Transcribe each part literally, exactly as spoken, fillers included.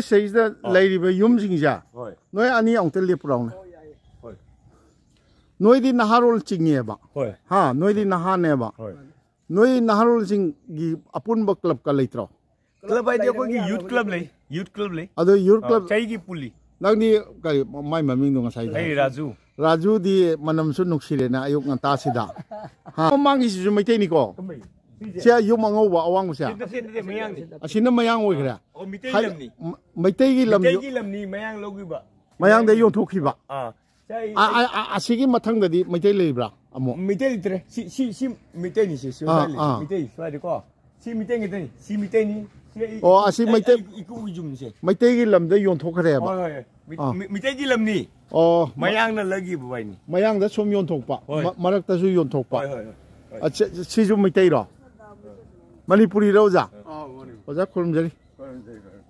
ꯁꯤꯗꯩꯁꯤꯗ ꯑꯥ꯫ ꯂꯩꯔꯤꯕ ꯌꯨꯝꯁꯤꯡꯁꯦ ꯍꯣꯏ꯫ ꯅꯣꯏ ꯑꯅꯤ ꯑꯃꯨꯛꯇ ꯂꯦꯞꯄꯨꯔꯥꯎꯅꯦ꯫ ꯍꯣꯏ꯫ ꯅꯣꯏꯗꯤ ꯅꯍꯥꯔꯣꯜ ꯆꯤꯡꯉꯦꯕ꯫ ꯍꯣꯏ꯫ ꯍꯥ, ꯅꯣꯏꯗꯤ ꯅꯍꯥꯅꯦꯕ꯫ ꯍꯣꯏ꯫ ꯅꯣꯏ ꯅꯍꯥꯔꯣꯜꯁꯤꯡꯒꯤ ꯑꯄꯨꯟꯕ ꯀ꯭ꯂꯕꯀ ꯂꯩꯇ꯭ꯔꯣ? ꯀ꯭ꯂꯕ ꯍꯥꯏꯗꯤ ꯑꯩꯈꯣꯏꯒꯤ ꯌꯨꯠ ꯀ꯭ꯂꯕ ꯂꯩ, ꯌꯨꯠ ꯀ꯭ꯂꯕ ꯂꯩ꯫ ꯑꯗꯣ ꯌꯨꯠ ꯑꯥ, ꯀ꯭ꯂꯕ ꯆꯍꯤꯒꯤ ꯄꯨꯜꯂꯤ꯫ ꯅꯪꯗꯤ ꯀꯔꯤ, ꯃꯥꯏ ꯃꯃꯤꯡꯗꯣ ꯉꯁꯥꯏꯗꯣ? ꯑꯩ ꯔꯥꯖꯨ꯫ ꯔꯥꯖꯨꯗꯤ ꯃꯅꯝꯁꯨ ꯅꯨꯡꯁꯤꯔꯦꯅ ꯑꯌꯨꯛ ꯉꯟꯇꯥꯁꯤꯗ꯫ ꯍꯥ, ꯃꯃꯥꯡꯒꯤꯁꯤꯁꯨ ꯃꯩꯇꯩꯅꯤꯀꯣ? ꯁꯦ ꯌꯨꯝ ꯑꯉꯧꯕ ꯑꯋꯥꯡꯕꯁꯦ? ꯅꯠꯇꯦ, ꯅꯠꯇꯦ, ꯃꯌꯥꯡꯅꯤ꯫ ꯑꯁꯤꯅ ꯃꯌꯥꯡ ꯑꯣꯏꯈ꯭ꯔꯦ? ꯑꯣ, ꯃꯤꯇꯩ ꯍꯥꯏ-, ꯂꯝꯅꯤ꯫ ꯃ-, ꯃꯩꯇꯩꯒꯤ ꯂꯝ ꯌꯣ-, ꯃꯤꯇꯩꯒꯤ ꯂꯝꯅꯤ, ꯃꯌꯥꯡ ꯂꯧꯈꯤꯕ꯫ ꯃꯌꯥꯡꯗ ꯌꯣꯟꯊꯣꯛꯈꯤꯕ꯫ ꯑꯥ꯫ ꯁꯤ ꯑꯩ, ꯑꯥ, ꯑꯩ ꯑꯥ, ꯑꯥ, ꯑꯁꯤꯒꯤ ꯃꯊꯪꯗꯗꯤ ꯃꯩꯇꯩ ꯂꯩꯕ꯭ꯔꯥ ꯑꯃꯨꯛ? ꯃꯩꯇꯩ ꯂꯩꯇ꯭ꯔꯦ꯫ ꯁꯤ, ꯁꯤ, ꯁꯤ ꯃꯩꯇꯩꯅꯤ, ꯁꯤ, ꯁꯤ ꯑꯥ, ꯁ꯭ꯋꯥꯏꯗ ꯂꯩ꯫ ꯑꯥ꯫ ꯃꯩꯇꯩ, ꯁ꯭ꯋꯥꯏꯗꯀꯣ꯫ ꯁꯤ ꯃꯩꯇꯩ ꯉꯥꯛꯇꯅꯤ꯫ ꯁꯤ ꯃꯩꯇꯩꯅꯤ꯫ ꯁꯤ ꯑꯩ, ꯑꯣ, ꯑꯁꯤ ꯑꯩ, ꯃꯩꯇꯩ, ꯑꯩ ꯏꯄꯨꯒꯤ ꯌꯨꯝꯁꯦ꯫ ꯃꯩꯇꯩꯒꯤ ꯂꯝꯗ ꯌꯣꯟꯊꯣꯛꯈ꯭ꯔꯦꯕ? ꯍꯣꯏ, ꯍꯣꯏ, ꯍꯣꯏ꯫ ꯃꯤ-, ꯑꯥ꯫ ꯃꯤ-, ꯃꯤꯇꯩꯒꯤ ꯂꯝꯅꯤ꯫ ꯑꯣ, ꯃ-, ꯃꯌꯥꯡꯅ ꯂꯩꯈꯤꯕ ꯋꯥꯏꯅꯤ꯫ ꯃꯌꯥꯡꯗ ꯁꯨꯝ ꯌꯣꯟꯊꯣꯛꯄ, ꯍꯣꯏ꯫ ꯃ-, ꯃꯔꯛꯇꯁꯨ ꯌꯣꯟꯊꯣꯛꯄ꯫ ꯍꯣꯏ, ꯍꯣꯏ, ꯍꯣꯏ, ꯍꯣꯏ꯫ ꯑ, ꯁꯤ-, ꯁꯤꯁꯨ ꯃꯩꯇꯩꯔꯣ? ꯃꯅꯤꯄꯨꯔꯤꯔꯣ, ꯑꯣꯖꯥ? ꯑꯥ, ꯃꯅꯤꯄꯨꯔꯤ꯫ ꯑꯣꯖꯥ, ꯈꯨꯔꯨꯝꯖꯔꯤ꯫ ꯈꯨꯔꯨꯝꯖꯔꯤ, ꯈꯨꯔꯨꯝꯖꯔꯤ꯫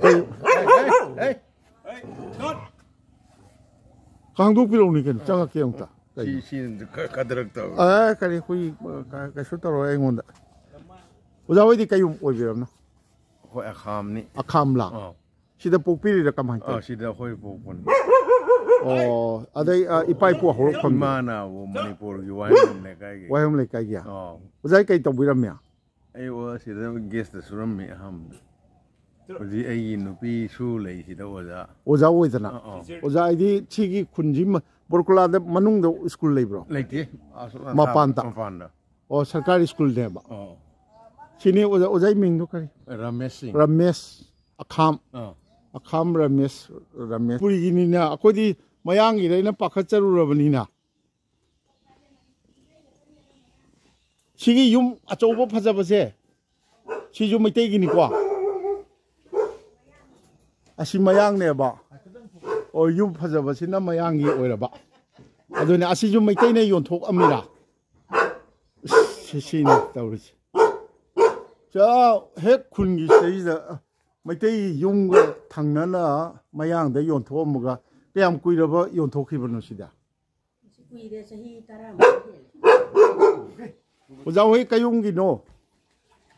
ꯀꯩ-, ꯍꯦ, ꯍꯦ, ꯍꯦ꯫ ꯀꯥꯡꯗꯣꯛꯄꯤꯔꯛꯎꯅꯦ ꯀꯩꯅꯣ, ꯆꯪꯉꯛꯀꯦ ꯑꯃꯨꯛꯇ꯫ ꯁꯤ, ꯀꯩꯅꯣ? ꯁꯤ ꯀ-, ꯀꯗꯔꯛ ꯇꯧ꯫ ꯑꯦ, ꯀꯔꯤ, ꯑꯩꯈꯣꯏ, ꯑ, ꯀ-, ꯀꯩꯁꯨ ꯇꯧꯔꯣꯏ ꯑꯩꯉꯣꯟꯗ꯫ ꯑꯣꯖꯥ ꯍꯣꯏꯗꯤ ꯀꯩ ꯑꯣꯏꯕꯤꯔꯕꯅꯣ? ꯑꯩꯈꯣꯏ ꯑꯈꯥꯝꯅꯤ꯫ ꯑꯈꯥꯝꯂꯥ? ꯑꯥ꯫ ꯁꯤꯗ ꯄꯣꯛꯄꯤꯔꯤꯔꯥ ꯀꯃꯥꯏꯅ ꯑꯥ, ꯇꯧꯋꯤ? ꯁꯤꯗ ꯑꯩꯈꯣꯏ ꯄꯣꯛꯄꯅꯤ꯫ ꯑꯣ, ꯑꯗꯩ, ꯑ, ꯏꯄꯥ ꯏꯄꯨ ꯍꯧꯔꯛꯐꯝꯗꯤ? ꯏꯃꯥꯅ ꯑꯃꯨꯛ ꯃꯅꯤꯄꯨꯔꯒꯤ ꯋꯥꯍꯦꯡꯕꯝ ꯂꯩꯀꯥꯏꯒꯤ꯫ ꯋꯥꯍꯦꯡꯕꯝ ꯂꯩꯀꯥꯏꯒꯤ? ꯑꯥ꯫ ꯑꯣꯖꯥ ꯀꯩ ꯇꯧꯕꯤꯔꯝꯃꯤ? ꯑꯩ, ꯑꯣ, ꯁꯤꯗ ꯒꯦꯁꯇ ꯁꯨꯔꯝꯃꯤ ꯑꯍꯥꯟꯕꯗ꯫ ꯍꯧꯖꯤꯛ ꯑꯩꯒꯤ ꯅꯨꯄꯤꯁꯨ ꯂꯩ ꯁꯤꯗ ꯑꯣꯖꯥ꯫ ꯑꯣꯖꯥ ꯑꯣꯏꯗꯅ? ꯑꯥ, ꯑꯥ꯫ ꯑꯣꯖꯥ ꯍꯥꯏꯗꯤ ꯁꯤꯒꯤ ꯈꯨꯟꯁꯤ ꯃ-, ꯕꯣꯔꯀꯨꯂꯥꯗ ꯃꯅꯨꯡꯗ ꯁ꯭ꯀꯨꯜ ꯂꯩꯕ꯭ꯔꯣ? ꯂꯩꯇꯦ꯫ ꯑꯁꯣꯝ ꯃꯄꯥꯟꯗ? ꯃꯄꯥꯟꯗ꯫ ꯑꯣ, ꯁꯔꯀꯥꯔꯤ ꯁ꯭ꯀꯨꯜꯅꯦꯕ? ꯑꯥ꯫ ꯁꯤꯅꯤ ꯑꯣꯖꯥ, ꯑꯣꯖꯥꯒꯤ ꯃꯤꯡꯗꯣ ꯀꯔꯤ? ꯔꯃꯦꯁ ꯁꯤꯡ꯫ ꯔꯃꯦꯁ ꯑꯈꯥꯝ꯫ ꯑꯥ꯫ ꯑꯈꯥꯝ ꯔꯃꯦꯁ, ꯔꯃꯦꯁ꯫ ꯄꯨꯔꯤꯒꯤꯅꯤꯅ ꯑꯩꯈꯣꯏꯗꯤ ꯃꯌꯥꯡꯒꯤꯗ ꯑꯩꯅ ꯄꯥꯈꯠꯆꯔꯨꯔꯕꯅꯤꯅ꯫ ꯁꯤꯒꯤ ꯌꯨꯝ ꯑꯆꯧꯕ ꯐꯖꯕꯁꯦ, ꯁꯤꯁꯨ ꯃꯩꯇꯩꯒꯤꯅꯤꯀꯣ? ꯑꯁꯤ ꯃꯌꯥꯡꯅꯦꯕ꯫ ꯑꯣ, ꯌꯨꯝ ꯐꯖꯕꯁꯤꯅ ꯃꯌꯥꯡꯒꯤ ꯑꯣꯏꯔꯕ꯫ ꯑꯗꯨꯅꯦ, ꯑꯁꯤꯁꯨ ꯃꯩꯇꯩꯅ ꯌꯣꯟꯊꯣꯛꯑꯝꯃꯤꯔꯥ? ꯁꯤ, ꯁꯤꯅꯤ ꯇꯧꯔꯤꯁꯦ꯫ ꯁꯤ, ꯑꯥ, ꯍꯦꯛ ꯈꯨꯟꯒꯤ ꯁꯤꯗꯩꯁꯤꯗ ꯃꯩꯇꯩ ꯌꯨꯝꯒ ꯊꯪꯅꯅ ꯃꯌꯥꯡꯗ ꯌꯣꯟꯊꯣꯛꯑꯝꯃꯒ ꯀꯌꯥꯝ ꯀꯨꯏꯔꯕ ꯌꯣꯟꯊꯣꯛꯈꯤꯕꯅꯣ ꯁꯤꯗ? ꯀꯨꯏꯔꯦ, ꯆꯍꯤ ꯇꯔꯥꯃꯨꯛ ꯍꯦꯜꯂꯦ꯫ ꯑꯣꯖꯥ ꯍꯣꯏ ꯀꯩ ꯌꯨꯝꯒꯤꯅꯣ?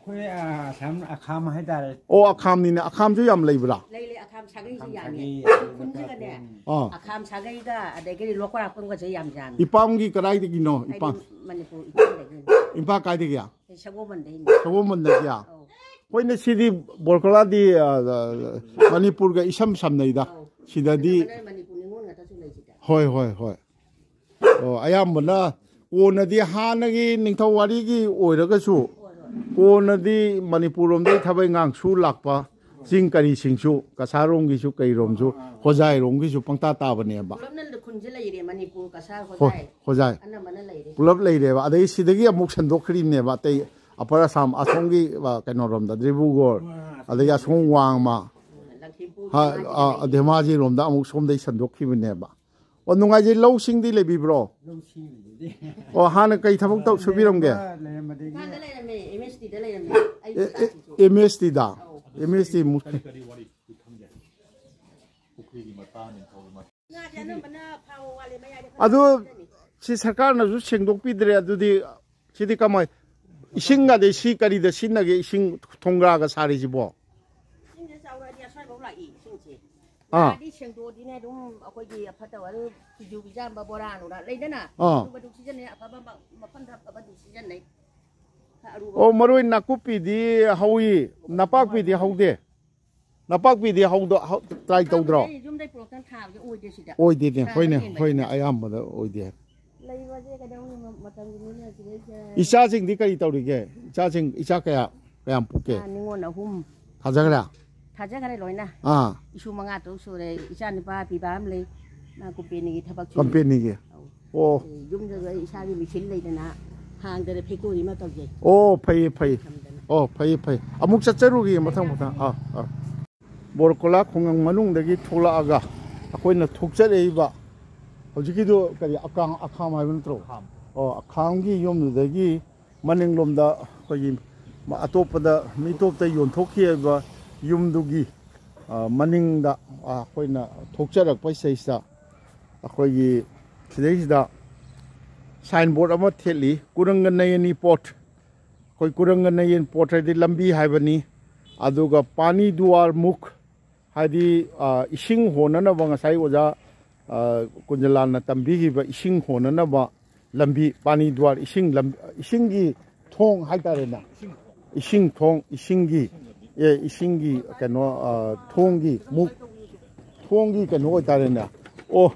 ꯑꯩꯈꯣꯏ, ꯑ, ꯑꯁꯥꯝ ꯑꯈꯥꯝ ꯍꯥꯏꯇꯥꯔꯦ꯫ ꯑꯣ, ꯑꯈꯥꯝꯅꯤꯅꯦ꯫ ꯑꯈꯥꯝꯁꯨ ꯌꯥꯝ ꯂꯩꯕ꯭ꯔꯥ? ꯂꯩ, ꯁꯥꯒꯩꯁꯤ ꯌꯥꯝꯃꯤ꯫ ꯁꯥꯒꯩ, ꯈꯨꯟꯁꯤꯒꯅꯦ꯫ ꯑꯥ꯫ ꯑꯈꯥꯝ ꯁꯥꯒꯩꯒ ꯑꯗꯒꯤꯗꯤ ꯂꯣꯛꯀꯣꯔꯥꯛꯄꯝꯒꯁꯦ ꯌꯥꯝ ꯌꯥꯝꯃꯤ꯫ ꯏꯄꯥꯝꯒꯤ ꯀꯗꯥꯏꯗꯒꯤꯅꯣ? ꯑꯩꯗꯤ ꯏꯄꯥꯝ꯫ ꯃꯅꯤꯄꯨꯔ ꯏꯄꯥꯝꯗꯒꯤꯅꯤ꯫ ꯏꯝꯐꯥꯜ ꯀꯥꯏꯗꯒꯤ? ꯑꯩ ꯁꯒꯣꯜꯕꯟꯗꯩꯅꯤ꯫ ꯁꯒꯣꯜꯕꯟꯗꯒꯤ? ꯑꯧ꯫ ꯍꯣꯏꯅꯦ, ꯁꯤꯗꯤ ꯕꯣꯔꯀꯣꯂꯥꯗꯤ, ꯑ, ꯑ, ꯃꯅꯤꯄꯨꯔꯒ ꯏꯁꯝ ꯁꯝꯅꯩꯗ꯫ ꯑꯧ꯫ ꯁꯤꯗꯗꯤ ꯑꯅꯝꯕꯅ ꯃꯅꯤꯄꯨꯔ ꯅꯤꯉꯣꯜ ꯉꯥꯛꯇꯁꯨ ꯂꯩꯁꯤꯗ꯫ ꯍꯣꯏ, ꯍꯣꯏ, ꯍꯣꯏ꯫ ꯑꯣ, ꯑꯌꯥꯝꯕꯅ ꯀꯣꯟꯅꯗꯤ ꯍꯥꯟꯅꯒꯤ ꯅꯤꯡꯊꯧ ꯋꯥꯔꯤꯒꯤ ꯑꯣꯏꯔꯒꯁꯨ ꯍꯣꯏ, ꯍꯣꯏ꯫ ꯀꯣꯟꯅꯗꯤ ꯃꯅꯤꯄꯨꯔ ꯂꯣꯝꯗꯒꯤ ꯊꯕꯛ ꯏꯪꯈꯥꯡ ꯁꯨ ꯂꯥꯛꯄ ꯆꯤꯡ ꯀꯔꯤꯁꯤꯡꯁꯨ, ꯀꯁꯥꯔꯣꯝꯒꯤꯁꯨ ꯀꯩꯔꯣꯝꯁꯨ, ꯍꯣꯖꯥꯏꯔꯣꯝꯒꯤꯁꯨ ꯄꯪꯇꯥ ꯇꯥꯕꯅꯦꯕ꯫ ꯄꯨꯂꯞꯅ ꯈꯨꯟꯁꯦ ꯂꯩꯔꯦ, ꯃꯅꯤꯄꯨꯔ, ꯀꯁꯥꯔ, ꯍꯣꯏ, ꯍꯣꯖꯥꯏ꯫ ꯍꯣꯖꯥꯏ꯫ ꯑꯅꯝꯕꯅ ꯂꯩꯔꯦ꯫ ꯄꯨꯂꯞ ꯂꯩꯔꯦꯕ꯫ ꯑꯗꯩ ꯁꯤꯗꯒꯤ ꯑꯃꯨꯛ ꯁꯟꯗꯣꯛꯈ꯭ꯔꯤꯅꯦꯕ꯫ ꯑꯇꯩ ꯑꯄꯔ ꯑꯁꯥꯝ ꯑꯁꯣꯝꯒꯤ, ꯑ, ꯀꯩꯅꯣꯔꯣꯝꯗ, ꯗꯤꯕ꯭ꯔꯨꯒꯔ, ꯑꯗꯒꯤ ꯑꯁꯣꯝ ꯋꯥꯡꯃ, ꯂꯛꯈꯤꯄꯨꯔ, ꯍꯥ, ꯙꯦꯃꯥꯖꯤ ꯑ, ꯂꯩꯔꯦ꯫ ꯙꯦꯃꯥꯖꯤꯔꯣꯝꯗ ꯑꯃꯨꯛ ꯁꯣꯝꯗꯩ ꯁꯟꯗꯣꯛꯈꯤꯕꯅꯦꯕ꯫ ꯑꯣ, ꯅꯨꯡꯉꯥꯏꯖꯩ꯫ ꯂꯧꯁꯤꯡꯗꯤ ꯂꯩꯕꯤꯕ꯭ꯔꯣ? ꯂꯧꯁꯤꯡ ꯂꯩꯖꯗꯦ꯫ ꯑꯣ, ꯍꯥꯟꯅ ꯀꯩ ꯊꯕꯛ ꯇꯧ-, ꯁꯨꯕꯤꯔꯝꯒꯦ? ꯂꯩꯔꯝꯕ, ꯂꯩꯔꯝꯕꯗꯒꯤ ꯏꯝꯐꯥꯜꯗ ꯂꯩꯔꯝꯃꯦ, ꯑꯦꯝ ꯑꯦꯁ ꯇꯤꯗ ꯂꯩꯔꯝꯃꯦ꯫ ꯑꯩ ꯑꯦ, ꯑꯦ, ꯇꯥꯛꯁꯤꯁꯨ꯫ ꯑꯦꯝ ꯑꯦꯁ ꯇꯤꯗ? ꯑꯧ꯫ ꯑꯦꯝ ꯑꯦꯁ ꯇꯤ ꯃꯨꯛ-, ꯀꯔꯤ ꯀꯔꯤ ꯋꯥꯔꯤ ꯈꯪꯒꯦ? ꯄꯨꯈ꯭ꯔꯤꯒꯤ ꯃꯇꯥꯡ, ꯅꯤꯡꯊꯧꯒꯤ ꯃꯇꯥꯡ꯫ ꯉꯥꯁꯦ ꯑꯅꯝꯕꯅ ꯐꯥꯕ ꯋꯥꯠꯂꯦ, ꯃꯌꯥꯏꯗ ꯈꯔ ꯑꯗꯨ ꯂꯩꯔꯝꯃꯤ꯫ ꯁꯤ ꯁꯔꯀꯥꯔꯅꯁꯨ ꯁꯦꯡꯗꯣꯛꯄꯤꯗ꯭ꯔꯦ꯫ ꯑꯗꯨꯗꯤ ꯁꯤꯗꯤ ꯀꯃꯥꯏ? ꯏꯁꯤꯡꯒꯗꯤ ꯁꯤ ꯀꯔꯤꯗ ꯁꯤꯖꯤꯟꯅꯒꯦ? ꯏꯁꯤꯡ ꯊꯣꯡꯒ꯭ꯔꯥꯒ ꯁꯥꯔꯤꯁꯤꯕꯣ? ꯏꯁꯤꯡꯁꯦ ꯆꯥꯎꯔꯛꯑꯗꯤ ꯑꯁ꯭ꯋꯥꯏꯐꯥꯎ ꯂꯥꯛꯏ ꯏꯁꯤꯡꯁꯦ꯫ ꯑꯥ꯫ ꯂꯥꯛꯑꯗꯤ ꯁꯦꯡꯗꯣꯛꯑꯗꯤꯅꯦ ꯑꯗꯨꯝ ꯑꯩꯈꯣꯏꯒꯤ ꯑꯐꯠꯇꯕ ꯑꯗꯨ ꯁꯤꯡꯖꯨ ꯄꯤꯖꯥꯝꯕ ꯕꯣꯔꯥ ꯅꯨꯔꯥ ꯂꯩꯗꯅ ꯑꯥ꯫ ꯑꯗꯨꯝ ꯑꯗꯨꯝ ꯁꯤꯖꯤꯟꯅꯩ, ꯑꯐꯕ ꯃ-, ꯃꯐꯝꯗ ꯑꯐꯕ ꯑꯗꯨꯝ ꯁꯤꯖꯤꯟꯅꯩ꯫ ꯈꯔ ꯑꯔꯨꯕ ꯑꯣ, ꯃꯔꯨ ꯑꯣꯏꯅ ꯅꯥꯀꯨꯞꯄꯤꯗꯤ ꯍꯧꯏ, ꯅꯄꯥꯛꯄꯤꯗꯤ ꯍꯧꯗꯦ? ꯅꯄꯥꯛꯄꯤꯗꯤ ꯍꯧꯗ-, ꯍꯧ-, ꯇ꯭ꯔꯥꯏ ꯇꯧꯗ꯭ꯔꯣ? ꯑꯩ ꯌꯨꯝꯗꯩ ꯄꯨꯔꯛꯇꯅ ꯊꯥꯕꯁꯦ ꯑꯣꯏꯗꯦ ꯁꯤꯗ꯫ ꯑꯣꯏꯗꯦꯅꯦ, ꯊꯥꯕ ꯍꯣꯏꯅꯦ, ꯀꯦꯟꯕꯅꯤꯅ꯫ ꯍꯣꯏꯅꯦ, ꯑꯌꯥꯝꯕꯗ ꯑꯣꯏꯗꯦ꯫ ꯂꯩꯕꯁꯦ ꯀꯩꯗꯧꯅꯤ, ꯃ-, ꯃꯇꯝꯒꯤ ꯃꯤꯅ ꯁꯤꯗꯩꯁꯤꯗ ꯏꯆꯥꯁꯤꯡꯗꯤ ꯀꯔꯤ ꯇꯧꯔꯤꯒꯦ? ꯏꯆꯥꯁꯤꯡ, ꯏꯆꯥ ꯀꯌꯥ, ꯀꯌꯥꯝ ꯄꯣꯛꯀꯦ? ꯏꯆꯥ ꯅꯤꯉꯣꯜ ꯑꯍꯨꯝ꯫ ꯊꯥꯖꯈ꯭ꯔꯦ? ꯊꯥꯖꯈ꯭ꯔꯦ ꯂꯣꯏꯅ꯫ ꯑꯥ꯫ ꯏꯁꯨ ꯃꯉꯥ ꯇꯔꯨꯛ ꯁꯨꯔꯦ꯫ ꯏꯆꯥ ꯅꯨꯄꯥ ꯄꯤꯕ ꯑꯃ ꯂꯩ, ꯃꯥ ꯀꯝꯄꯦꯅꯤꯒꯤ ꯊꯕꯛ ꯁꯨꯔꯤ꯫ ꯀꯝꯄꯦꯅꯤꯒꯤ? ꯑꯧ꯫ ꯑꯣ꯫ ꯑꯦ, ꯌꯨꯝꯗꯁꯨ ꯑꯩ ꯏꯁꯥꯒꯤ ꯃꯦꯆꯤꯟ ꯂꯩꯗꯅ ꯍꯥꯡꯗꯅ ꯐꯦꯛꯇꯣꯔꯤ ꯑꯃ ꯇꯧꯖꯩ꯫ ꯑꯣ, ꯐꯩꯌꯦ, ꯐꯩꯌꯦ꯫ ꯊꯝꯗꯅ꯫ ꯑꯣ, ꯐꯩꯌꯦ, ꯐꯩꯌꯦ꯫ ꯑꯃꯨꯛ ꯆꯠꯆꯔꯨꯒꯦ ꯃꯊꯪ ꯃꯊꯪ꯫ ꯑꯥ, ꯑꯥ꯫ ꯕꯣꯔꯀꯣꯂꯥ ꯈꯨꯡꯒꯪ ꯃꯅꯨꯡꯗꯒꯤ ꯊꯣꯛꯂꯛꯑꯒ ꯑꯩꯈꯣꯏꯅ ꯊꯣꯛꯆꯔꯛꯏꯕ ꯍꯧꯖꯤꯛꯀꯤꯗꯨ ꯀꯔꯤ, ꯑꯈꯥꯝ, ꯑꯈꯥꯝ ꯍꯥꯏꯕ ꯅꯠꯇ꯭ꯔꯣ? ꯑꯈꯥꯝ꯫ ꯑꯣ, ꯑꯈꯥꯝꯒꯤ ꯌꯨꯝꯗꯨꯗꯒꯤ ꯃꯅꯤꯡꯂꯣꯝꯗ ꯑꯩꯈꯣꯏꯒꯤ ꯃ-, ꯑꯇꯣꯞꯄꯗ, ꯃꯤ ꯑꯇꯣꯞꯄꯗ ꯌꯣꯟꯊꯣꯛꯈꯤꯕ ꯌꯨꯝꯗꯨꯒꯤ, ꯑ, ꯃꯅꯤꯡꯗ, ꯑ, ꯑꯩꯈꯣꯏꯅ ꯊꯣꯛꯆꯔꯛꯄ ꯁꯤꯗꯩꯁꯤꯗ ꯑꯩꯈꯣꯏꯒꯤ ꯁꯤꯗꯩꯁꯤꯗ ꯁꯥꯏꯟ ꯕꯣꯔꯗ ꯑꯃ ꯊꯦꯠꯂꯤ, ꯀꯨꯔꯪꯒ ꯅꯌꯅꯤ ꯄꯣꯠ꯫ ꯑꯩꯈꯣꯏ ꯀꯨꯔꯪꯒ ꯅꯌꯅꯤ ꯄꯣꯠ ꯍꯥꯏꯗꯤ ꯂꯝꯕꯤ ꯍꯥꯏꯕꯅꯤ꯫ ꯑꯗꯨꯒ ꯄꯥꯅꯤ ꯗꯨꯋꯥꯔ ꯃꯨꯈ ꯍꯥꯏꯗꯤ, ꯑ, ꯏꯁꯤꯡ ꯍꯣꯟꯅꯅꯕ ꯉꯁꯥꯏ ꯑꯣꯖꯥ, ꯑ, ꯀꯨꯟꯖꯂꯥꯜꯅ ꯇꯝꯕꯤꯈꯤꯕ ꯏꯁꯤꯡ ꯍꯣꯟꯅꯅꯕ ꯂꯝꯕꯤ, ꯄꯥꯅꯤ ꯗ꯭ꯋꯥꯔ, ꯏꯁꯤꯡ ꯂꯝ-, ꯏꯁꯤꯡꯒꯤ ꯊꯣꯡ ꯍꯥꯏꯇꯥꯔꯦꯅꯦ꯫ ꯏꯁꯤꯡ ꯊꯣꯡ, ꯏꯁꯤꯡꯒꯤ, ꯑꯦ, ꯏꯁꯤꯡꯒꯤ ꯀꯩꯅꯣ, ꯑ, ꯊꯣꯡꯒꯤ ꯃꯨꯛ, ꯊꯣꯡꯒꯤ ꯀꯩꯅꯣ ꯑꯣꯏꯇꯥꯔꯦꯅꯦ꯫ ꯑꯣ,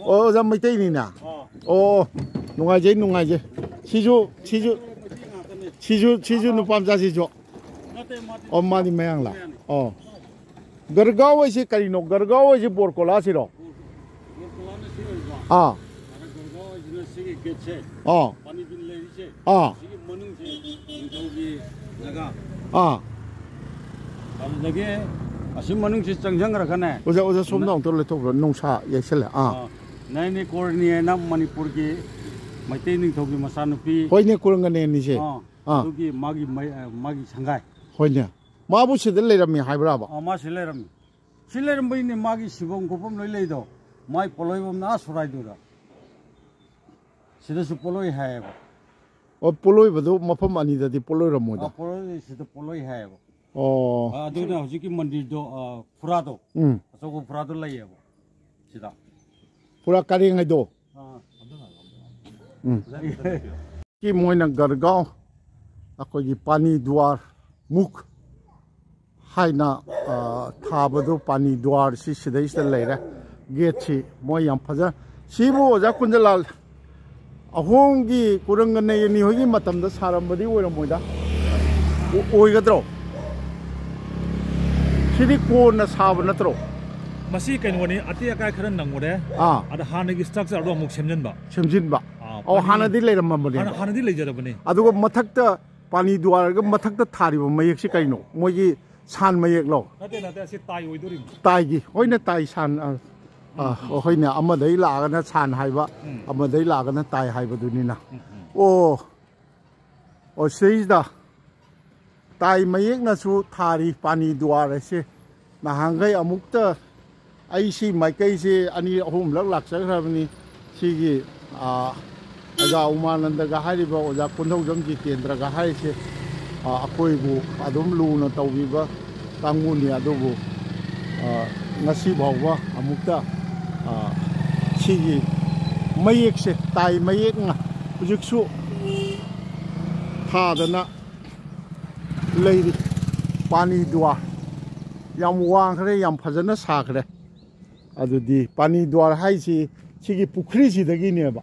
ꯑꯣ, ꯑꯣꯖꯥ ꯃꯩꯇꯩꯅꯤꯅ? ꯑꯣ, ꯅꯨꯡꯉꯥꯏꯖꯩ, ꯅꯨꯡꯉꯥꯏꯖꯩ꯫ ꯁꯤꯁꯨ, ꯁꯤꯁꯨ, ꯁꯤꯁꯨ, ꯁꯤꯁꯨ ꯅꯨꯄꯥ ꯃꯆꯥꯁꯤꯁꯨ? ꯑꯣ, ꯃꯥꯗꯤ ꯃꯌꯥꯡꯂꯥ? ꯑꯣ꯫ ꯒꯔꯒꯥꯎ ꯍꯥꯏꯁꯦ ꯀꯔꯤꯅꯣ? ꯒꯔꯒꯥꯎ ꯍꯥꯏꯁꯦ ꯕꯣꯔꯀꯣꯂꯥꯁꯤꯔꯣ? ꯕꯣꯔꯀꯣꯂꯥꯅ ꯁꯤ ꯑꯣꯏꯕ꯫ ꯑꯥ꯫ ꯑꯗ ꯒꯔꯒꯥꯎ ꯍꯥꯏꯁꯤꯅ ꯁꯤꯒꯤ ꯒꯦꯠꯁꯦ꯫ ꯑꯥ꯫ ꯄꯥꯅꯤꯕꯤꯟ ꯂꯩꯔꯤꯁꯦ꯫ ꯑꯥ꯫ ꯁꯤꯒꯤ ꯃꯅꯨꯡꯁꯦ ꯅꯤꯡꯊꯧꯒꯤ ꯖꯒꯥ꯫ ꯑꯥ꯫ ꯑꯗꯨꯗꯒꯤ ꯑꯁꯤ ꯃꯅꯨꯡꯁꯤ ꯆꯪꯁꯤꯟꯈ꯭ꯔꯒꯅꯦ꯫ ꯑꯣꯖꯥ, ꯑꯣꯖꯥ, ꯁꯣꯝꯗ ꯅ-, ꯑꯃꯨꯛꯇ ꯂꯩꯊꯣꯛꯈ꯭ꯔꯣ꯫ ꯅꯨꯡꯁꯥ ꯌꯩꯁꯜꯂꯦ꯫ ꯑꯥ꯫ ꯑꯥ꯫ ꯅꯥꯏꯅꯤ ꯀꯣꯔꯅꯤ ꯍꯥꯏꯅ ꯃꯅꯤꯄꯨꯔꯒꯤ ꯃꯩꯇꯩ ꯅꯤꯡꯊꯧꯒꯤ ꯃꯆꯥꯅꯨꯄꯤ꯫ ꯍꯣꯏꯅꯦ, ꯀꯨꯔꯪꯒꯅꯦꯅꯤꯁꯦ꯫ ꯑꯥ꯫ ꯑꯥ꯫ ꯑꯗꯨꯒꯤ ꯃꯥꯒꯤ ꯃꯩ-, ꯑ, ꯃꯥꯒꯤ ꯁꯪꯒꯥꯏ꯫ ꯍꯣꯏꯅꯦ꯫ ꯃꯥꯕꯨ ꯁꯤꯗ ꯂꯩꯔꯝꯃꯤ ꯍꯥꯏꯕ꯭ꯔꯥꯕ? ꯑꯥ, ꯃꯥ ꯁꯤ ꯂꯩꯔꯝꯃꯤ꯫ ꯁꯤ ꯂꯩꯔꯝꯕꯩꯅꯦ ꯃꯥꯒꯤ ꯁꯤꯐꯝ ꯈꯣꯠꯐꯝ ꯂꯣꯏ ꯂꯩꯗꯣ꯫ ꯃꯥꯏ ꯄꯣꯠꯂꯣꯏꯕꯝꯅ ꯑꯥ ꯁꯣꯔꯥꯏꯗꯨꯗ꯫ ꯁꯤꯗꯁꯨ ꯄꯣꯠꯂꯣꯏ ꯍꯥꯏꯌꯦꯕ꯫ ꯑꯣ, ꯄꯣꯠꯂꯣꯏꯕꯗꯨ ꯃꯐꯝ ꯑꯅꯤꯗꯗꯤ ꯄꯣꯠꯂꯣꯏꯔꯝꯃꯣꯏꯗ꯫ ꯑꯥ, ꯄꯣꯠꯂꯣꯏ, ꯁꯤꯗ ꯄꯣꯠꯂꯣꯏ ꯍꯥꯏꯌꯦꯕ꯫ ꯑꯣ꯫ ꯑꯥ, ꯑꯗꯨꯅ ꯍꯧꯖꯤꯛꯀꯤ ꯃꯟꯗꯤꯔꯗꯣ, ꯑꯥ, ꯐꯨꯔꯥꯗꯣ꯫ ꯎꯝ꯫ ꯑꯆꯧꯕ ꯐꯨꯔꯥꯗꯣ ꯂꯩꯌꯦꯕ ꯁꯤꯗ꯫ ꯐꯨꯔꯥ ꯀꯔꯦꯡ ꯍꯥꯏꯗꯣ꯫ ꯑꯥ꯫ ꯎꯝ꯫ ꯀꯤ ꯃꯣꯏꯅ ꯒꯔꯒꯥꯎ, ꯑꯩꯈꯣꯏꯒꯤ ꯄꯥꯅꯤ ꯗꯨꯋꯥꯔ ꯃꯨꯛ ꯍꯥꯏꯅ, ꯑ, ꯊꯥꯕꯗꯨ, ꯄꯥꯅꯤ ꯗꯨꯋꯥꯔꯁꯤ ꯁꯤꯗꯩꯁꯤꯗ ꯂꯩꯔꯦ꯫ ꯒꯦꯠꯁꯤ ꯃꯣꯏ ꯌꯥꯝ ꯐꯖ-, ꯁꯤꯕꯨ ꯑꯣꯖꯥ ꯀꯨꯟꯖꯂꯥꯜ, ꯑꯍꯣꯝꯒꯤ ꯀꯨꯔꯪꯒꯅꯦꯅꯤ ꯍꯣꯏꯒꯤ ꯃꯇꯝꯗ ꯁꯥꯔꯝꯕꯗꯤ ꯑꯣꯏꯔꯝꯃꯣꯏꯗ꯫ ꯑꯣ-, ꯑꯣꯏꯒꯗ꯭ꯔꯣ? ꯁꯤꯗꯤ ꯀꯣꯟꯅ ꯁꯥꯕ ꯅꯠꯇ꯭ꯔꯣ? ꯃꯁꯤ ꯀꯩꯅꯣꯅꯤ, ꯑꯇꯦꯛ ꯑꯀꯥꯏ ꯈꯔ ꯅꯪꯉꯨꯔꯦ꯫ ꯑꯥ꯫ ꯑꯗ ꯍꯥꯟꯅꯒꯤ structure ꯗꯣ ꯑꯃꯨꯛ ꯁꯦꯝꯖꯤꯟꯕ꯫ ꯁꯦꯝꯖꯤꯟꯕ꯫ ꯑꯥ, ꯑꯣ, ꯄꯥꯅꯤ-, ꯍꯥꯟꯅꯗꯤ ꯂꯩꯔꯝꯃꯕꯅꯦ꯫ ꯍꯥꯟꯅ, ꯍꯥꯟꯅꯗꯤ ꯂꯩꯖꯔꯕꯅꯦ꯫ ꯑꯗꯨꯒ ꯃꯊꯛꯇ, ꯄꯥꯅꯤ ꯗꯨꯋꯥꯔꯒ ꯃꯊꯛꯇ ꯊꯥꯔꯤꯕ ꯃꯌꯦꯛꯁꯤ ꯀꯩꯅꯣ? ꯃꯣꯏꯒꯤ ꯁꯥꯟ ꯃꯌꯦꯛꯂꯣ? ꯅꯠꯇꯦ, ꯅꯠꯇꯦ, ꯑꯁꯤ ꯇꯥꯏ ꯑꯣꯏꯗꯣꯔꯤꯕꯅꯤ꯫ ꯇꯥꯏꯒꯤ, ꯍꯣꯏꯅꯦ, ꯇꯥꯏ ꯁꯥꯟ, ꯑ, ꯑ, ꯎꯝ, ꯎꯝ꯫ ꯍꯣꯏꯅꯦ, ꯑꯃꯗꯩ ꯂꯥꯛꯑꯒꯅ ꯁꯥꯟ ꯍꯥꯏꯕ, ꯎꯝ꯫ ꯑꯃꯗꯩ ꯂꯥꯛꯑꯒꯅ ꯇꯥꯏ ꯍꯥꯏꯕꯗꯨꯅꯤꯅ꯫ ꯎꯝ, ꯎꯝ꯫ ꯑꯣ, ꯑꯣ, ꯁꯤꯗꯩꯁꯤꯗ ꯇꯥꯏ ꯃꯌꯦꯛꯅꯁꯨ ꯊꯥꯔꯤ ꯄꯥꯅꯤ ꯗꯨꯋꯥꯔ ꯑꯁꯦ꯫ ꯅꯍꯥꯟꯈꯩ ꯑꯃꯨꯛꯇ ꯑꯩ ꯁꯤ ꯃꯥꯏꯀꯩꯁꯦ ꯑꯅꯤ ꯑꯍꯨꯝꯂꯛ ꯂꯥꯛꯆꯈ꯭ꯔꯕꯅꯤ꯫ ꯁꯤꯒꯤ, ꯑ, ꯑꯣꯖꯥ ꯎꯃꯥꯅꯟꯗꯒ ꯍꯥꯏꯔꯤꯕ, ꯑꯣꯖꯥ ꯀꯣꯟꯊꯧꯖꯝ ꯖꯤꯇꯦꯟꯗ꯭ꯔꯒ ꯍꯥꯏꯔꯤꯁꯦ, ꯑ, ꯑꯩꯈꯣꯏꯕꯨ ꯑꯗꯨꯝ ꯂꯨꯅ ꯇꯧꯕꯤꯕ ꯀꯥꯡꯕꯨꯅꯤ꯫ ꯑꯗꯨꯕꯨ ꯉꯁꯤ ꯐꯥꯎꯕ ꯑꯃꯨꯛꯇ ꯁꯤꯒꯤ ꯃꯌꯦꯛꯁꯦ, ꯇꯥꯏ ꯃꯌꯦꯛꯅ ꯍꯧꯖꯤꯛꯁꯨ ꯊꯥꯗꯅ ꯂꯩꯔꯤ꯫ ꯄꯥꯅꯤ ꯗ꯭ꯋꯥꯔ ꯌꯥꯝ ꯋꯥꯡꯈ꯭ꯔꯦ, ꯌꯥꯝ ꯐꯖꯅ ꯁꯥꯈ꯭ꯔꯦ꯫ ꯑꯗꯨꯗꯤ ꯄꯥꯅꯤ ꯗ꯭ꯋꯥꯔ ꯍꯥꯏꯁꯤ ꯁꯤꯒꯤ ꯄꯨꯈ꯭ꯔꯤꯁꯤꯗꯒꯤꯅꯦꯕ,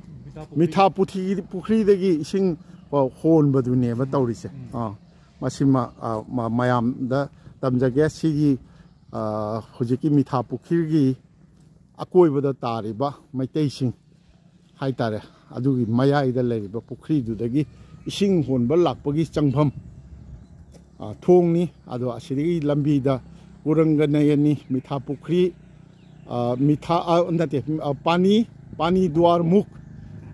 ꯃꯤꯊꯥ ꯄꯨꯈ꯭ꯔꯤꯗꯒꯤ ꯏꯁꯤꯡ ꯍꯣꯟꯕꯗꯨꯅꯦꯕ ꯇꯧꯔꯤꯁꯦ꯫ ꯑꯥ, ꯃꯁꯤꯃ ꯃꯌꯥꯝꯗ ꯇꯝꯖꯒꯦ꯫ ꯁꯤꯒꯤ ꯍꯧꯖꯤꯛꯀꯤ ꯃꯤꯊꯥ ꯄꯨꯈ꯭ꯔꯤꯒꯤ ꯑꯀꯣꯏꯕꯗ ꯇꯥꯔꯤꯕ ꯃꯩꯇꯩꯁꯤꯡ ꯍꯥꯏꯇꯥꯔꯦ, ꯑꯗꯨꯒꯤ ꯃꯌꯥꯏꯗ ꯂꯩꯔꯤꯕ ꯄꯨꯈ꯭ꯔꯤꯗꯨꯗꯒꯤ ꯏꯁꯤꯡ ꯍꯣꯟꯕ ꯂꯥꯛꯄꯒꯤ ꯆꯪꯐꯝ ꯊꯣꯡꯅꯤ꯫ ꯑꯗꯣ ꯑꯁꯤꯗꯒꯤ ꯂꯝꯕꯤꯗ ꯎꯔꯪꯒ ꯅꯌꯅꯤ, ꯃꯤꯊꯥ ꯄꯨꯈ꯭ꯔꯤ, ꯃꯤꯊꯥ, ꯅꯠꯇꯦ, ꯄꯥꯅꯤ, ꯄꯥꯅꯤ ꯗ꯭ꯋꯥꯔ ꯃꯨꯛ,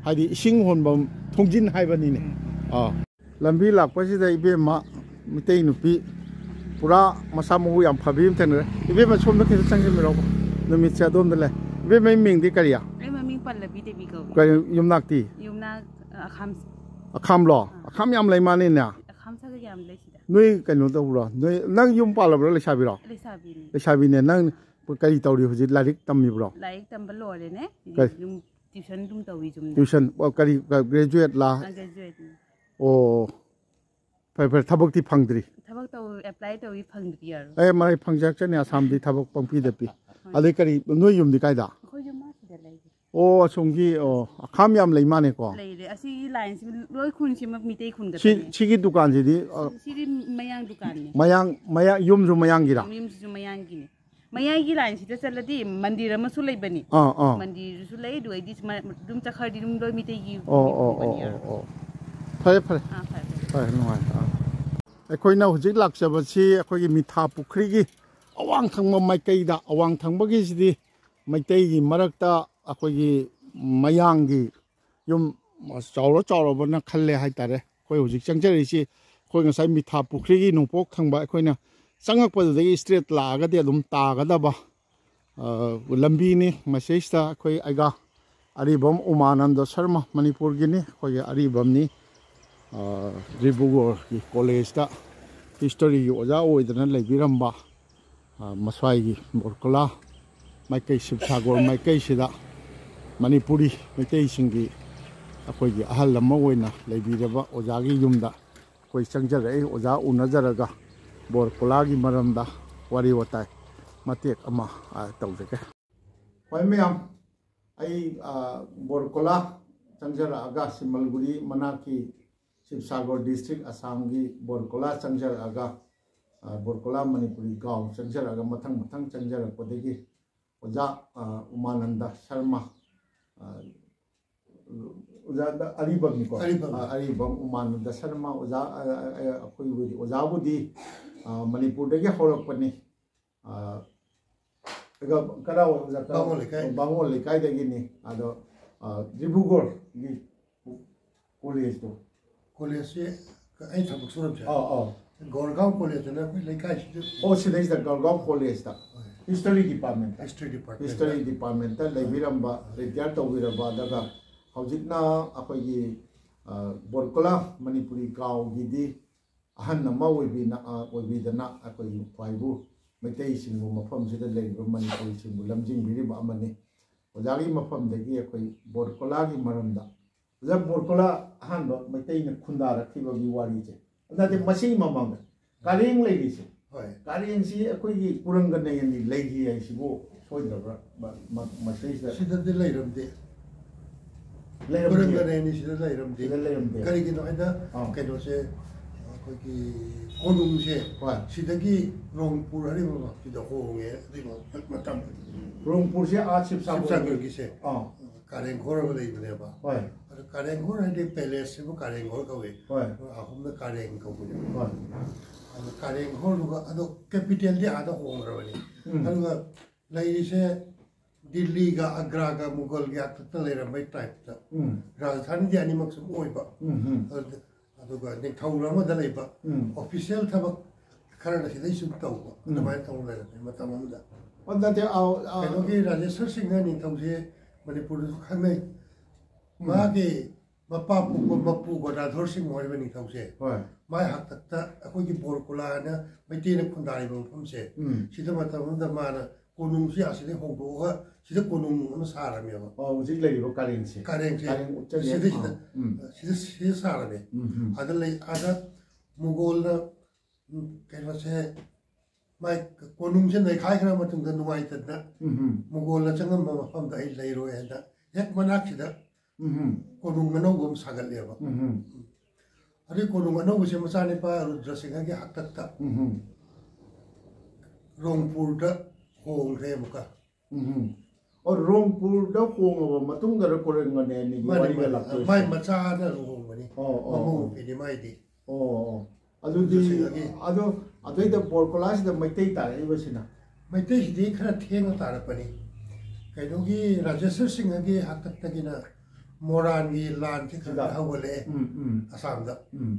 ꯍꯥꯏꯗꯤ ꯏꯁꯤꯡ ꯍꯣꯟꯐꯝ ꯊꯣꯡꯖꯤꯟ ꯍꯥꯏꯕꯅꯤꯅꯦ꯫ ꯑꯥ, ꯂꯝꯕꯤ ꯂꯥꯛꯄꯁꯤꯗ ꯏꯕꯦꯝꯃ ꯃꯤꯇꯩ ꯅꯨꯄꯤ ꯄꯨꯔꯥ ꯃꯁꯥ ꯃꯎ ꯌꯥꯝ ꯐꯕꯤ ꯑꯃ ꯊꯦꯡꯅꯔꯦ꯫ ꯏꯕꯦꯝꯃ, ꯁꯣꯝꯗ ꯈꯤꯇ ꯆꯪꯁꯤꯟꯕꯤꯔꯛꯎ꯫ ꯅꯨꯃꯤꯠꯁꯦ ꯑꯗꯣꯝꯗ ꯂꯩ꯫ ꯏꯕꯦꯝꯃ, ꯃꯤꯡꯗꯤ ꯀꯔꯤ? ꯑꯩ ꯃꯃꯤꯡ ꯄꯜꯂꯕꯤ ꯗꯦꯕꯤ ꯀꯧꯏ꯫ ꯀꯔꯤ ꯌꯨꯝꯅꯥꯛꯇꯤ? ꯌꯨꯝꯅꯥꯛ ꯑꯈꯥꯝ꯫ ꯑꯈꯥꯝꯂꯣ? ꯑꯥ꯫ ꯑꯈꯥꯝ ꯌꯥꯝ ꯂꯩ ꯃꯥꯅꯤꯅꯦ꯫ ꯑꯈꯥꯝ ꯁꯥꯒꯩ ꯌꯥꯝ ꯂꯩ ꯁꯤꯗ꯫ ꯅꯣꯏ ꯀꯩꯅꯣ ꯇꯧꯕ꯭ꯔꯣ? ꯅꯣꯏ, ꯅꯪ ꯌꯨꯝ ꯄꯥꯜꯂꯕ꯭ꯔꯣ, ꯂꯩꯁꯥꯕꯤꯔꯣ? ꯂꯩꯁꯥꯕꯤꯅꯤ꯫ ꯂꯩꯁꯥꯕꯤꯅꯦ꯫ ꯅꯪ ꯀꯔꯤ ꯇꯧꯔꯤ ꯍꯧꯖꯤꯛ? ꯂꯥꯏꯔꯤꯛ ꯇꯝꯃꯤꯕ꯭ꯔꯣ? ꯂꯥꯏꯔꯤꯛ ꯇꯝꯕ ꯂꯣꯏꯔꯦꯅꯦ꯫ ꯀꯩ? ꯌꯨꯝ ꯇ꯭ꯌꯨꯁꯟ ꯑꯗꯨꯝ ꯇꯧꯏ ꯌꯨꯝꯗ꯫ ꯇ꯭ꯌꯨꯁꯟ, ꯑꯣ, ꯀꯔꯤ, ꯒ꯭ꯔꯦꯖꯨꯑꯦꯠꯂꯥ? ꯑꯥ, ꯒ꯭ꯔꯦꯖꯨꯑꯦꯠꯅꯤ꯫ ꯑꯣ, ꯐꯔꯦ, ꯐꯔꯦ, ꯊꯕꯛꯇꯤ ꯐꯪꯗ꯭ꯔꯤ? ꯊꯕꯛ ꯇꯧ, ꯑꯦꯄ꯭ꯂꯥꯏ ꯇꯧꯏ, ꯐꯪꯗ꯭ꯔꯤ ꯌꯥꯔꯣꯏ꯫ ꯑꯦ, ꯃꯔꯩ ꯐꯪꯖꯔꯛꯆꯅꯤ, ꯑꯁꯥꯝꯗꯤ ꯊꯕꯛ ꯄꯪꯄꯤꯗ ꯄꯤ꯫ ꯍꯣꯏ꯫ ꯑꯗꯩ ꯀꯔꯤ, ꯅꯣꯏ ꯌꯨꯝꯗꯤ ꯀꯥꯏꯗ? ꯑꯩꯈꯣꯏ ꯌꯨꯝ ꯑꯥ ꯁꯤꯗ ꯂꯩꯔꯦ꯫ ꯑꯣ, ꯑꯁꯣꯝꯒꯤ, ꯑꯣ, ꯑꯈꯥꯝ ꯌꯥꯝ ꯂꯩ ꯃꯥꯅꯦꯀꯣ? ꯂꯩꯔꯦ꯫ ꯑꯁꯤꯒꯤ ꯂꯥꯏꯟꯁꯤ ꯂꯣꯏ ꯈꯨꯟꯁꯤꯃꯛ ꯃꯤꯇꯩ ꯈꯨꯟ ꯁꯤ, ꯈꯛꯇꯅꯦ꯫ ꯁꯤꯒꯤ ꯗꯨꯀꯥꯟꯁꯤꯗꯤ, ꯑ, ꯁꯤ-, ꯁꯤꯗꯤ ꯃꯌꯥꯡ ꯗꯨꯀꯥꯟꯅꯤ꯫ ꯃꯌꯥꯡ, ꯃꯌꯥꯡ, ꯌꯨꯝꯁꯨ ꯃꯌꯥꯡꯒꯤꯔꯥ? ꯌꯨꯝꯁꯤꯁꯨ ꯃꯌꯥꯡꯒꯤꯅꯤ꯫ ꯃꯌꯥꯏꯒꯤ ꯂꯥꯏꯟꯁꯤꯗ ꯆꯠꯂꯗꯤ ꯃꯟꯗꯤꯔ ꯑꯃꯁꯨ ꯂꯩꯕꯅꯤ꯫ ꯑꯥ, ꯑꯥ꯫ ꯃꯟꯗꯤꯔꯁꯨ ꯂꯩ, ꯑꯗꯨ ꯑꯩꯗꯤ ꯁꯨꯃꯥꯏ-, ꯑꯗꯨꯝ ꯆꯠꯈ꯭ꯔꯗꯤ ꯑꯗꯨꯝ ꯂꯣꯏ ꯃꯤꯇꯩꯒꯤ ꯑꯣ, ꯑꯣ, ꯃꯤꯇꯩ ꯑꯣ, ꯑꯣ, ꯑꯣ꯫ ꯐꯔꯦ, ꯐꯔꯦ꯫ ꯑꯥ, ꯐꯔꯦ, ꯐꯔꯦ꯫ ꯐꯔꯦ, ꯅꯨꯡꯉꯥꯏꯔꯦ꯫ ꯑꯥ꯫ ꯑꯩꯈꯣꯏꯅ ꯍꯧꯖꯤꯛ ꯂꯥꯛꯆꯕꯁꯤ ꯑꯩꯈꯣꯏꯒꯤ ꯃꯤꯊꯥ ꯄꯨꯈ꯭ꯔꯤꯒꯤ ꯑꯋꯥꯡ ꯊꯪꯕ ꯃꯥꯏꯀꯩꯗ, ꯑꯋꯥꯡ ꯊꯪꯕꯒꯤꯁꯤꯗꯤ ꯃꯩꯇꯩꯒꯤ ꯃꯔꯛꯇ ꯑꯩꯈꯣꯏꯒꯤ ꯃꯌꯥꯡꯒꯤ ꯌꯨꯝ ꯆꯥꯎꯔ ꯆꯥꯎꯔꯕꯅ ꯈꯜꯂꯦ ꯍꯥꯏꯇꯥꯔꯦ꯫ ꯑꯩꯈꯣꯏ ꯍꯧꯖꯤꯛ ꯆꯪꯖꯔꯛꯏꯁꯤ, ꯑꯩꯈꯣꯏ ꯉꯁꯥꯏ ꯃꯤꯊꯥ ꯄꯨꯈ꯭ꯔꯤꯒꯤ ꯅꯣꯡꯄꯣꯛ ꯊꯪꯕ ꯑꯩꯈꯣꯏꯅ ꯆꯪꯉꯛꯄꯗꯨꯗꯒꯤ ꯏꯁꯇ꯭ꯔꯦꯠ ꯂꯥꯛꯑꯒꯗꯤ ꯑꯗꯨꯝ ꯇꯥꯒꯗꯕ, ꯑ, ꯂꯝꯕꯤꯅꯤ꯫ ꯃꯁꯤꯁꯤꯗ ꯑꯩꯈꯣꯏ ꯑꯩꯒꯥ ꯑꯔꯤꯕꯝ ꯎꯃꯥꯅꯟꯗ ꯁꯔꯃ, ꯃꯅꯤꯄꯨꯔꯒꯤꯅꯤ, ꯑꯩꯈꯣꯏꯒꯤ ꯑꯔꯤꯕꯝꯅꯤ꯫ ꯑ, ꯗꯤꯕ꯭ꯔꯨꯒꯔꯒꯤ ꯀꯣꯂꯦꯖꯇ ꯍꯤꯁꯇꯣꯔꯤꯒꯤ ꯑꯣꯖꯥ ꯑꯣꯏꯗꯅ ꯂꯩꯕꯤꯔꯝꯕ ꯑ, ꯃꯁ꯭ꯋꯥꯏꯒꯤ ꯕꯣꯔꯀꯣꯂꯥ ꯃꯥꯏꯀꯩ, ꯁꯤꯕꯁꯥꯒꯣꯔ ꯃꯥꯏꯀꯩꯁꯤꯗ ꯃꯅꯤꯄꯨꯔꯤ ꯃꯩꯇꯩꯁꯤꯡꯒꯤ ꯑꯩꯈꯣꯏꯒꯤ ꯑꯍꯜ ꯑꯃ ꯑꯣꯏꯅ ꯂꯩꯕꯤꯔꯕ ꯑꯣꯖꯥꯒꯤ ꯌꯨꯝꯗ ꯑꯩꯈꯣꯏ ꯆꯪꯖꯔꯛꯏ꯫ ꯑꯣꯖꯥ ꯎꯅꯖꯔꯒ ꯕꯣꯔꯀꯣꯂꯥꯒꯤ ꯃꯔꯝꯗ ꯋꯥꯔꯤ ꯋꯥꯇꯥꯏ ꯃꯇꯦꯛ ꯑꯃ, ꯑ, ꯇꯧꯖꯒꯦ꯫ ꯍꯣꯏ ꯃꯌꯥꯝ, ꯑꯩ, ꯑ, ꯕꯣꯔꯀꯣꯂꯥ ꯆꯪꯖꯔꯛꯑꯒ ꯁꯤꯃꯜꯒꯨꯔꯤ ꯃꯅꯥꯛꯀꯤ ꯁꯤꯕꯁꯥꯒꯣꯔ district, ꯑꯁꯥꯝꯒꯤ ꯕꯣꯔꯀꯣꯂꯥ ꯆꯪꯖꯔꯛꯑꯒ, ꯑ, ꯕꯣꯔꯀꯣꯂꯥ ꯃꯅꯤꯄꯨꯔꯤ ꯒꯥꯎ ꯆꯪꯖꯔꯛꯑꯒ ꯃꯊꯪ ꯃꯊꯪ ꯆꯪꯖꯔꯛꯄꯗꯒꯤ ꯑꯣꯖꯥ, ꯑ, ꯎꯃꯥꯅꯟꯗ ꯁꯔꯃ, ꯑ, ꯑꯣꯖꯥ ꯑꯔꯤꯕꯝꯅꯤꯀꯣ? ꯑꯔꯤꯕꯝ꯫ ꯑ, ꯑꯔꯤꯕꯝ ꯎꯃꯥꯅꯟꯗ ꯁꯔꯃ ꯑꯣꯖꯥ, ꯑ, ꯑ, ꯑꯩꯈꯣꯏꯕꯨꯗꯤ, ꯑꯣꯖꯥꯕꯨꯗꯤ, ꯑ, ꯃꯅꯤꯄꯨꯔꯗꯒꯤ ꯍꯧꯔꯛꯄꯅꯤ꯫ ꯑ, ꯑꯗꯨꯒ ꯀꯗꯥꯏꯋꯥꯏ ꯑꯣꯖꯥ? ꯕꯥꯃꯣꯟ ꯂꯩꯀꯥꯏ꯫ ꯕꯥꯃꯣꯟ ꯂꯩꯀꯥꯏꯗꯒꯤꯅꯤ꯫ ꯑꯗꯣ, ꯑ, ꯗꯤꯕ꯭ꯔꯨꯒꯔꯒꯤ ꯀꯣꯂꯦꯖꯇꯣ꯫ ꯀꯣꯂꯦꯖꯁꯤ ꯑꯩ ꯊꯕꯛ ꯁꯨꯔꯝꯁꯦ꯫ ꯑꯥ, ꯑꯥ꯫ ꯒꯧꯔꯒꯥꯎ ꯀꯣꯂꯦꯖꯇꯅ ꯑꯩꯈꯣꯏ ꯂꯩꯀꯥꯏꯁꯤꯗ꯫ ꯑꯣ, ꯁꯤꯗꯩꯁꯤꯗ ꯒꯧꯔꯒꯥꯎ ꯀꯣꯂꯦꯖꯇ꯫ ꯍꯣꯏ꯫ History department꯫ History department꯫ History department ꯂꯩꯕꯤꯔꯝꯕ, retire ꯇꯧꯕꯤꯔꯕ, ꯑꯗꯨꯒ ꯍꯧꯖꯤꯛꯅ ꯑꯩꯈꯣꯏꯒꯤ, ꯑ, ꯕꯣꯔꯀꯣꯂꯥ ꯃꯅꯤꯄꯨꯔꯤ ꯒꯥꯎꯒꯤꯗꯤ ꯑꯍꯟ ꯑꯃ ꯑꯣꯏꯕꯤꯅ-, ꯑ, ꯑꯣꯏꯕꯤꯗꯅ ꯑꯩꯈꯣꯏꯒꯤ ꯈ꯭ꯋꯥꯏꯕꯨ ꯃꯩꯇꯩꯁꯤꯡꯕꯨ, ꯃꯐꯝꯁꯤꯗ ꯂꯩꯔꯤꯕ ꯃꯅꯤꯄꯨꯔꯤꯁꯤꯡꯕꯨ ꯂꯝꯖꯤꯡꯕꯤꯔꯤꯕ ꯑꯃꯅꯤ꯫ ꯑꯣꯖꯥꯒꯤ ꯃꯐꯝꯗꯒꯤ ꯑꯩꯈꯣꯏ ꯕꯣꯔꯀꯣꯂꯥꯒꯤ ꯃꯔꯝꯗ, ꯑꯣꯖꯥ, ꯕꯣꯔꯀꯣꯂꯥ ꯑꯍꯥꯟꯕ ꯃꯩꯇꯩꯅ ꯈꯨꯟꯗꯥꯔꯛꯈꯤꯕꯒꯤ ꯋꯥꯔꯤꯁꯦ, ꯑꯗꯨꯗꯤ ꯃꯁꯤꯒꯤ ꯃꯃꯥꯡꯗ ꯀꯥꯔꯦꯡ ꯂꯩꯔꯤꯁꯦ, ꯍꯣꯏ꯫ ꯀꯥꯔꯦꯡꯁꯤ ꯑꯩꯈꯣꯏꯒꯤ ꯀꯨꯔꯪꯒ ꯅꯌꯟꯒꯤ ꯂꯩꯈꯤ ꯍꯥꯏꯁꯤꯕꯨ ꯁꯣꯏꯗ꯭ꯔꯕ꯭ꯔꯥ? ꯃ-, ꯃ-, ꯃꯁꯤꯁꯤꯗ ꯁꯤꯗꯗꯤ ꯂꯩꯔꯝꯗꯦ꯫ ꯂꯩꯔꯝꯗꯦ꯫ ꯀꯨꯔꯪꯒ ꯅꯌꯟꯒꯤ ꯁꯤꯗ ꯂꯩꯔꯝꯗꯦ꯫ ꯁꯤꯗ ꯂꯩꯔꯝꯗꯦ꯫ ꯀꯔꯤꯒꯤꯅꯣ ꯍꯥꯏꯗ, ꯑꯥ꯫ ꯀꯩꯅꯣꯁꯦ, ꯑꯩꯈꯣꯏꯒꯤ ꯀꯣꯅꯨꯡꯁꯦ ꯍꯣꯏ꯫ ꯁꯤꯗꯒꯤ ꯔꯣꯡꯄꯨꯔ ꯑꯔꯤꯕ ꯃꯐꯝꯁꯤꯗ ꯍꯣꯡꯉꯦ, ꯑꯗꯨꯒꯤ ꯃꯇꯝ꯫ ꯔꯣꯡꯄꯨꯔꯁꯦ ꯑꯥ ꯁꯤꯕꯁꯥꯒꯔꯒꯤ? ꯁꯤꯕꯁꯥꯒꯔꯒꯤꯁꯦ꯫ ꯑꯥ꯫ ꯀꯥꯔꯦꯡꯈꯣꯔ ꯑꯃ ꯂꯩꯕꯅꯦꯕ꯫ ꯍꯣꯏ꯫ ꯑꯗꯣ ꯀꯥꯔꯦꯡꯈꯣꯔ ꯍꯥꯏꯗꯤ palace ꯁꯤꯕꯨ ꯀꯥꯔꯦꯡꯈꯣꯔ ꯀꯧꯏ꯫ ꯍꯣꯏ꯫ ꯑꯍꯨꯝꯅ ꯀꯥꯔꯦꯡ ꯀꯧꯕꯅꯦ꯫ ꯍꯣꯏ꯫ ꯑꯗꯣ ꯀꯥꯔꯦꯡꯈꯣꯔꯗꯨꯒ, ꯑꯗꯣ capital ꯗꯤ ꯑꯥꯗ ꯍꯣꯡꯈ꯭ꯔꯕꯅꯤ꯫ ꯎꯝ꯫ ꯑꯗꯨꯒ ꯂꯩꯔꯤꯁꯦ ꯗꯤꯜꯂꯤꯒ ꯑꯒ꯭ꯔꯥꯒ ꯃꯨꯒꯜꯒꯤ ꯑꯥꯛꯇꯛꯇ ꯂꯩꯔꯝꯕꯩ type ꯇ꯫ ꯎꯝ꯫ ꯔꯥꯖꯙꯥꯅꯤꯗꯤ ꯑꯅꯤꯃꯛ ꯁꯨꯝ ꯑꯣꯏꯕ꯫ ꯎꯝ, ꯎꯝ꯫ ꯑꯗꯨ-, ꯑꯗꯨꯒ ꯅꯤꯡꯊꯧ ꯑꯃꯗ ꯂꯩꯕ ꯎꯝ꯫ Official ꯊꯕꯛ ꯈꯔꯅ ꯁꯤꯗꯩ ꯁꯨꯝ ꯇꯧꯕ꯫ ꯎꯝ꯫ ꯑꯗꯨꯃꯥꯏꯅ ꯇꯧꯔ ꯂꯩꯔꯝꯃꯦ ꯃꯇꯝ ꯑꯃꯗ꯫ ꯑꯣ, ꯅꯠꯇꯦ, ꯑ, ꯑ, ꯀꯩꯅꯣꯒꯤ ꯔꯥꯖꯦꯁ꯭ꯋꯔ ꯁꯤꯡꯍ ꯅꯤꯡꯊꯧꯁꯦ ꯃꯅꯤꯄꯨꯔꯗꯁꯨ ꯈꯪꯅꯩ꯫ ꯎꯝ꯫ ꯃꯥꯒꯤ ꯃꯄꯥ ꯄꯣꯛꯄ ꯃꯄꯨ ꯒꯣꯗꯥꯙꯣꯔ ꯁꯤꯡ ꯑꯣꯏꯔꯤꯕ ꯅꯤꯡꯊꯧꯁꯦ, ꯍꯣꯏ ꯃꯥꯏ ꯍꯥꯛꯇꯛꯇ ꯑꯩꯈꯣꯏꯒꯤ ꯕꯣꯔꯀꯨꯂꯥ ꯍꯥꯏꯅ ꯃꯩꯇꯩꯅ ꯈꯨꯟꯗꯥꯔꯤꯕ ꯃꯐꯝꯁꯦ, ꯎꯝ ꯁꯤꯗ ꯃꯇꯝ ꯑꯃꯗ ꯃꯥꯅ ꯀꯣꯅꯨꯡꯁꯤ ꯑꯁꯤꯗꯩ ꯍꯣꯡꯗꯣꯛꯑꯒ ꯁꯤꯗ ꯀꯣꯅꯨꯡ ꯑꯃ ꯁꯥꯔꯝꯃꯦꯕ꯫ ꯑꯣ ꯍꯧꯖꯤꯛ ꯂꯩꯔꯤꯕ ꯀꯥꯔꯦꯡꯁꯦ ꯀꯥꯔꯦꯡꯁꯦ ꯀꯥꯔꯦꯡ ꯎꯠꯆꯒꯦ ꯁꯤꯗꯩꯁꯤꯗ ꯑꯥ, ꯎꯝ ꯁꯤꯗ ꯁꯤꯗ ꯁꯥꯔꯝꯃꯦ꯫ ꯎꯝ ꯎꯝ ꯑꯗ ꯂꯩ ꯑꯗ ꯃꯨꯒꯣꯜꯅ, ꯎꯝ, ꯀꯩꯅꯣꯁꯦ, ꯃꯥꯏ ꯀꯣꯅꯨꯡꯁꯦ ꯅꯩꯈꯥꯏꯈ꯭ꯔ ꯃꯇꯨꯡꯗ ꯅꯨꯡꯉꯥꯏꯇꯗꯅ ꯎꯝ ꯎꯝ ꯃꯨꯒꯣꯜꯅ ꯆꯪꯉꯝꯕ ꯃꯐꯝꯗ ꯑꯩ ꯂꯩꯔꯣꯏ ꯍꯥꯏꯅ ꯍꯦꯛ ꯃꯅꯥꯛꯁꯤꯗ ꯎꯝ ꯎꯝ ꯀꯣꯅꯨꯡ ꯑꯅꯧꯕ ꯑꯃ ꯁꯥꯒꯠꯂꯦꯕ꯫ ꯎꯝ ꯎꯝ ꯑꯗꯨꯒꯤ ꯀꯣꯅꯨꯡ ꯑꯅꯧꯕꯁꯦ ꯃꯆꯥꯅꯤꯄꯥ ꯔꯨꯗ꯭ꯔꯁꯤꯡꯍꯒꯤ ꯍꯥꯛꯇꯛꯇ ꯎꯝ ꯎꯝ ꯔꯣꯡꯄꯨꯔꯗ ꯍꯣꯡꯈ꯭ꯔꯦ ꯑꯃꯨꯛꯀ꯫ ꯎꯝ ꯎꯝ ꯑꯣ ꯔꯣꯡꯄꯨꯔꯗ ꯍꯣꯡꯉꯕ ꯃꯇꯨꯡꯗ ꯀꯣꯔꯦꯡꯒꯅꯦꯅꯤꯒꯤ ꯃꯥꯅꯤ, ꯋꯥꯔꯤꯒ ꯃꯥꯅꯤ꯫ ꯂꯥꯛꯇꯣꯏꯁꯦ꯫ ꯃꯥꯏ ꯃꯆꯥꯅ ꯂꯨꯍꯣꯡꯕꯅꯤ꯫ ꯑꯣ ꯑꯣ ꯃꯃꯧ ꯑꯣ ꯅꯨꯄꯤꯅꯤ ꯃꯥꯏꯗꯤ꯫ ꯑꯣ ꯑꯣ ꯑꯗꯨꯗꯤ ꯁꯤꯡꯍꯒꯤ꯫ ꯑꯗꯣ ꯑꯗꯩꯗ ꯕꯣꯔꯀꯣꯂꯥꯁꯤꯗ ꯃꯩꯇꯩ ꯇꯥꯔꯛꯏꯕꯁꯤꯅ ꯃꯩꯇꯩꯁꯤꯗꯤ ꯈꯔ ꯊꯦꯡꯅ ꯇꯥꯔꯛꯄꯅꯤ꯫ ꯀꯩꯅꯣꯒꯤ ꯔꯥꯖꯦꯁ꯭ꯋꯔ ꯁꯤꯡꯍꯒꯤ ꯍꯥꯛꯇꯛꯇꯒꯤꯅ ꯃꯣꯔꯥꯟꯒꯤ ꯂꯥꯟꯁꯤ ꯈꯔ ꯁꯤꯗ꯫ ꯍꯧꯒꯠꯂꯛꯑꯦ ꯎꯝ ꯎꯝ ꯑꯁꯥꯝꯗ꯫ ꯎꯝ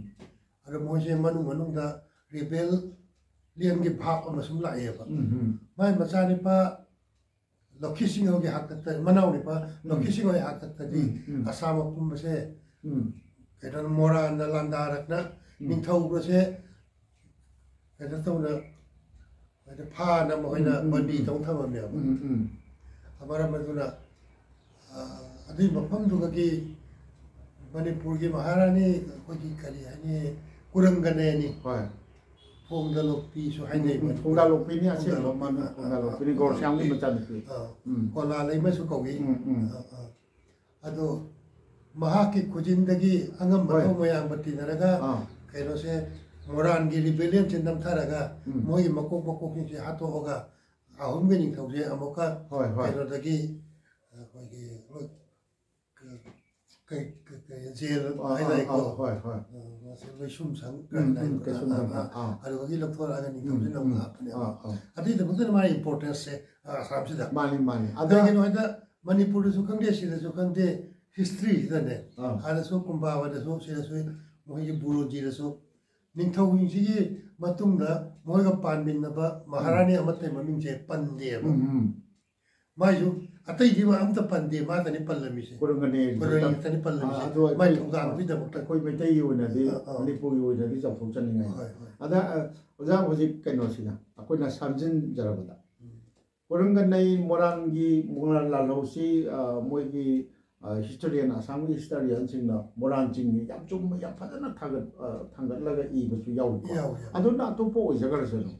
ꯑꯗꯣ ꯃꯣꯏꯁꯦ ꯃꯅꯨꯡ ꯃꯅꯨꯡꯗ ꯔꯤꯕꯦꯜꯂꯤꯌꯟꯒꯤ ꯚꯥꯞ ꯑꯃ ꯁꯨꯝ ꯂꯥꯛꯑꯦꯕ꯫ ꯎꯝ ꯎꯝ ꯃꯥꯏ ꯃꯆꯥꯅꯤꯄꯥ ꯂꯧꯈꯤ ꯁꯤꯡꯍꯒꯤ ꯍꯥꯛꯇꯛꯇ, ꯃꯅꯥꯎꯅꯤꯄꯥ ꯂꯧꯈꯤ ꯁꯤꯡꯍꯒꯤ ꯍꯥꯛꯇꯛꯇꯗꯤ ꯎꯝ, ꯎꯝ꯫ ꯑꯁꯥꯝ ꯑꯄꯨꯝꯕꯁꯦ ꯎꯝ ꯀꯩꯅꯣ ꯃꯣꯔꯥꯟꯅ ꯂꯥꯟꯗꯥꯔꯛꯅ ꯎꯝ꯫ ꯅꯤꯡꯊꯧꯒꯁꯦ ꯀꯩꯅꯣ ꯇꯧꯅ ꯍꯥꯏꯗꯤ ꯐꯥꯅ ꯃꯈꯣꯏꯅ ꯎꯝ, ꯎꯝ, ꯕꯟꯗꯤ ꯎꯝ꯫ ꯇꯧ ꯊꯝꯃꯝꯃꯦꯕ꯫ ꯎꯝ ꯎꯝ ꯃꯔꯝ ꯑꯗꯨꯅ ꯑ, ꯑꯗꯨꯒꯤ ꯃꯐꯝꯗꯨꯒꯤ ꯃꯅꯤꯄꯨꯔꯒꯤ ꯃꯍꯥꯔꯥꯅꯤ ꯑꯩꯈꯣꯏꯒꯤ ꯀꯔꯤ ꯍꯥꯏꯅꯤ, ꯀꯨꯔꯪꯒꯅꯦꯅꯤ, ꯍꯣꯏ ꯐꯣꯡꯗ ꯂꯣꯛꯄꯤꯁꯨ ꯍꯥꯏꯅꯩ꯫ ꯎꯝ, ꯃꯅꯤꯄꯨꯔ ꯐꯣꯡꯗꯥ ꯂꯣꯛꯄꯤꯅꯤ ꯑꯁꯦꯡꯕ ꯐꯣꯡꯗꯥ ꯂꯣꯛꯄꯤ꯫ ꯃꯃꯤꯡ ꯐꯣꯡꯗꯥ ꯑ, ꯂꯣꯛꯄꯤꯅꯤ ꯑ, ꯒꯣꯔꯁꯤꯌꯥꯝꯒꯤ ꯑ, ꯃꯆꯥꯅꯨꯄꯤ꯫ ꯑ, ꯎꯝ꯫ ꯀꯣꯂꯥ ꯂꯩꯃꯁꯨ ꯀꯧꯏ꯫ ꯎꯝ, ꯎꯝ꯫ ꯑ, ꯑ꯫ ꯑꯗꯣ ꯃꯍꯥꯛꯀꯤ ꯈꯨꯖꯤꯟꯗꯒꯤ ꯑꯉꯝꯕ ꯍꯣꯏ꯫ ꯊꯧ ꯃꯌꯥꯝꯒ ꯇꯤꯟꯅꯔꯒ ꯑꯥ꯫ ꯀꯩꯅꯣꯁꯦ ꯃꯣꯔꯥꯟꯒꯤ ꯔꯤꯕꯦꯂꯤꯌꯟꯁꯦ ꯅꯝꯊꯔꯒ ꯎꯝ꯫ ꯃꯣꯏꯒꯤ ꯃꯀꯣꯛ ꯃꯀꯣꯛꯁꯤꯡꯁꯦ ꯍꯥꯠꯇꯣꯛꯑꯒ ꯑꯍꯨꯝꯒꯤ ꯅꯤꯡꯊꯧꯁꯦ ꯑꯃꯨꯛꯀ ꯍꯣꯏ, ꯍꯣꯏ꯫ ꯀꯩꯅꯣꯗꯒꯤ ꯑꯩꯈꯣꯏꯒꯤ ꯀꯩ-, ꯀꯩ-, ꯀꯩ-, ꯖꯦꯜ ꯑꯥ, ꯑꯥ, ꯍꯥꯏꯇꯥꯔꯦꯀꯣ꯫ ꯑꯥ, ꯍꯣꯏ, ꯍꯣꯏ꯫ ꯑ, ꯃꯁꯤ ꯂꯣꯏꯁꯨꯝ ꯁꯪ ꯎꯝ, ꯎꯝ, ꯍꯥꯏꯅ ꯀꯩꯁꯨꯝ ꯑꯥ, ꯁꯪ, ꯑꯥ, ꯑꯥ꯫ ꯑꯗꯨꯗꯒꯤ ꯂꯧꯊꯣꯔꯛꯑꯒ ꯎꯝ, ꯅꯤꯡꯊꯧꯁꯤꯅ ꯑꯃꯨꯛ ꯎꯝ, ꯍꯥꯞꯄꯅꯦꯕ꯫ ꯑꯥ, ꯑꯥ꯫ ꯑꯗꯨꯒꯤꯗꯃꯛꯇꯅ ꯃꯥꯒꯤ ꯏꯝꯄꯣꯔꯇꯦꯟꯁꯁꯦ ꯑꯁꯥꯝꯁꯤꯗ꯫ ꯃꯥꯅꯤ, ꯃꯥꯅꯤ꯫ ꯑꯗ ꯀꯩꯒꯤꯅꯣ ꯍꯥꯏꯗ ꯃꯅꯤꯄꯨꯔꯗꯁꯨ ꯈꯪꯗꯦ, ꯁꯤꯗꯁꯨ ꯈꯪꯗꯦ, ꯍꯤꯁꯇ꯭ꯔꯤꯁꯤꯗꯅꯦ, ꯑꯥ꯫ ꯑꯥꯗꯁꯨ ꯀꯨꯝꯕꯥꯕꯗꯁꯨ, ꯁꯤꯗꯁꯨ, ꯃꯣꯏꯒꯤ ꯕꯨꯔꯣꯟꯖꯤꯗꯁꯨ ꯅꯤꯡꯊꯧꯁꯤꯡꯁꯤꯒꯤ ꯃꯇꯨꯡꯗ ꯃꯣꯏꯒ ꯄꯥꯟꯃꯤꯟꯅꯕ ꯃꯍꯥꯔꯥꯅꯤ ꯑꯃꯠꯇꯒꯤ ꯃꯃꯤꯡꯁꯦ ꯄꯟꯗꯦꯕ꯫ ꯎꯝ, ꯎꯝ꯫ ꯃꯥꯏꯁꯨ ꯑꯇꯩꯗꯤ ꯃꯥ ꯑꯝꯇ ꯄꯟꯗꯦ, ꯃꯥꯗꯅꯤ ꯄꯜꯂꯝꯃꯤꯁꯦ꯫ ꯀꯣꯔꯪꯒꯅꯦ ꯀꯣꯔꯪꯒꯤ ꯈꯛꯇꯅꯤ ꯄꯜꯂꯝꯃꯤꯁꯦ꯫ ꯑꯥ, ꯑꯗꯨ ꯃꯥꯏ ꯑꯩꯈꯣꯏ, ꯊꯧꯗꯥꯡꯗꯨꯒꯤꯗꯃꯛꯇ꯫ ꯑꯩꯈꯣꯏ ꯃꯩꯇꯩꯒꯤ ꯑꯣꯏꯅꯗꯤ, ꯑꯥ, ꯑꯥ꯫ ꯃꯅꯤꯄꯨꯔꯒꯤ ꯑꯣꯏꯅꯗꯤ ꯆꯥꯎꯊꯣꯛꯆꯅꯤꯡꯉꯥꯏ꯫ ꯍꯣꯏ, ꯍꯣꯏ꯫ ꯑꯗ, ꯑ, ꯑꯣꯖꯥ, ꯍꯧꯖꯤꯛ ꯀꯩꯅꯣꯁꯤꯅ ꯑꯩꯈꯣꯏꯅ ꯁꯝꯖꯤꯟꯖꯔꯕꯗ, ꯎꯝ꯫ ꯀꯣꯔꯪꯒꯅꯩ ꯃꯣꯔꯥꯟꯒꯤ, ꯃꯣꯔꯥꯟ ꯂꯥꯜꯍꯧꯁꯤ, ꯑ, ꯃꯣꯏꯒꯤ, ꯑ, ꯍꯤꯁꯇꯣꯔꯤꯌꯟ, ꯑꯁꯥꯝꯒꯤ ꯍꯤꯁꯇꯣꯔꯤꯌꯟꯁꯤꯡꯅ ꯃꯣꯔꯥꯟ ꯆꯤꯡꯒꯤ ꯌꯥꯝ ꯆꯨꯝꯕ, ꯌꯥꯝ ꯐꯖꯅ ꯊꯥꯒꯠ-, ꯑ, ꯊꯥꯡꯒꯠꯂꯒ ꯏꯕꯁꯨ ꯌꯥꯎꯏꯀꯣ꯫ ꯌꯥꯎꯏ, ꯌꯥꯎꯏ꯫ ꯑꯗꯨꯅ ꯑꯇꯣꯞꯄ ꯑꯣꯏꯖꯈ꯭ꯔꯁꯅꯨ꯫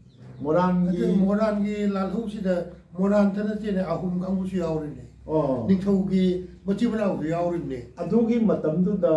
ꯃꯣꯔꯥꯟꯒꯤ ꯑꯗꯨ ꯃꯣꯔꯥꯟꯒꯤ ꯂꯥꯜꯍꯧꯁꯤꯗ ꯃꯣꯔꯥꯟꯇ ꯅꯠꯇꯦꯅꯦ, ꯑꯍꯨꯝ ꯀꯥꯡꯕꯨꯁꯨ ꯌꯥꯎꯔꯤꯅꯦ꯫ ꯑꯣ꯫ ꯅꯤꯡꯊꯧꯒꯤ ꯃꯆꯤꯟ ꯃꯅꯥꯎꯁꯨ ꯌꯥꯎꯔꯤꯕꯅꯦ꯫ ꯑꯗꯨꯒꯤ ꯃꯇꯝꯗꯨꯗ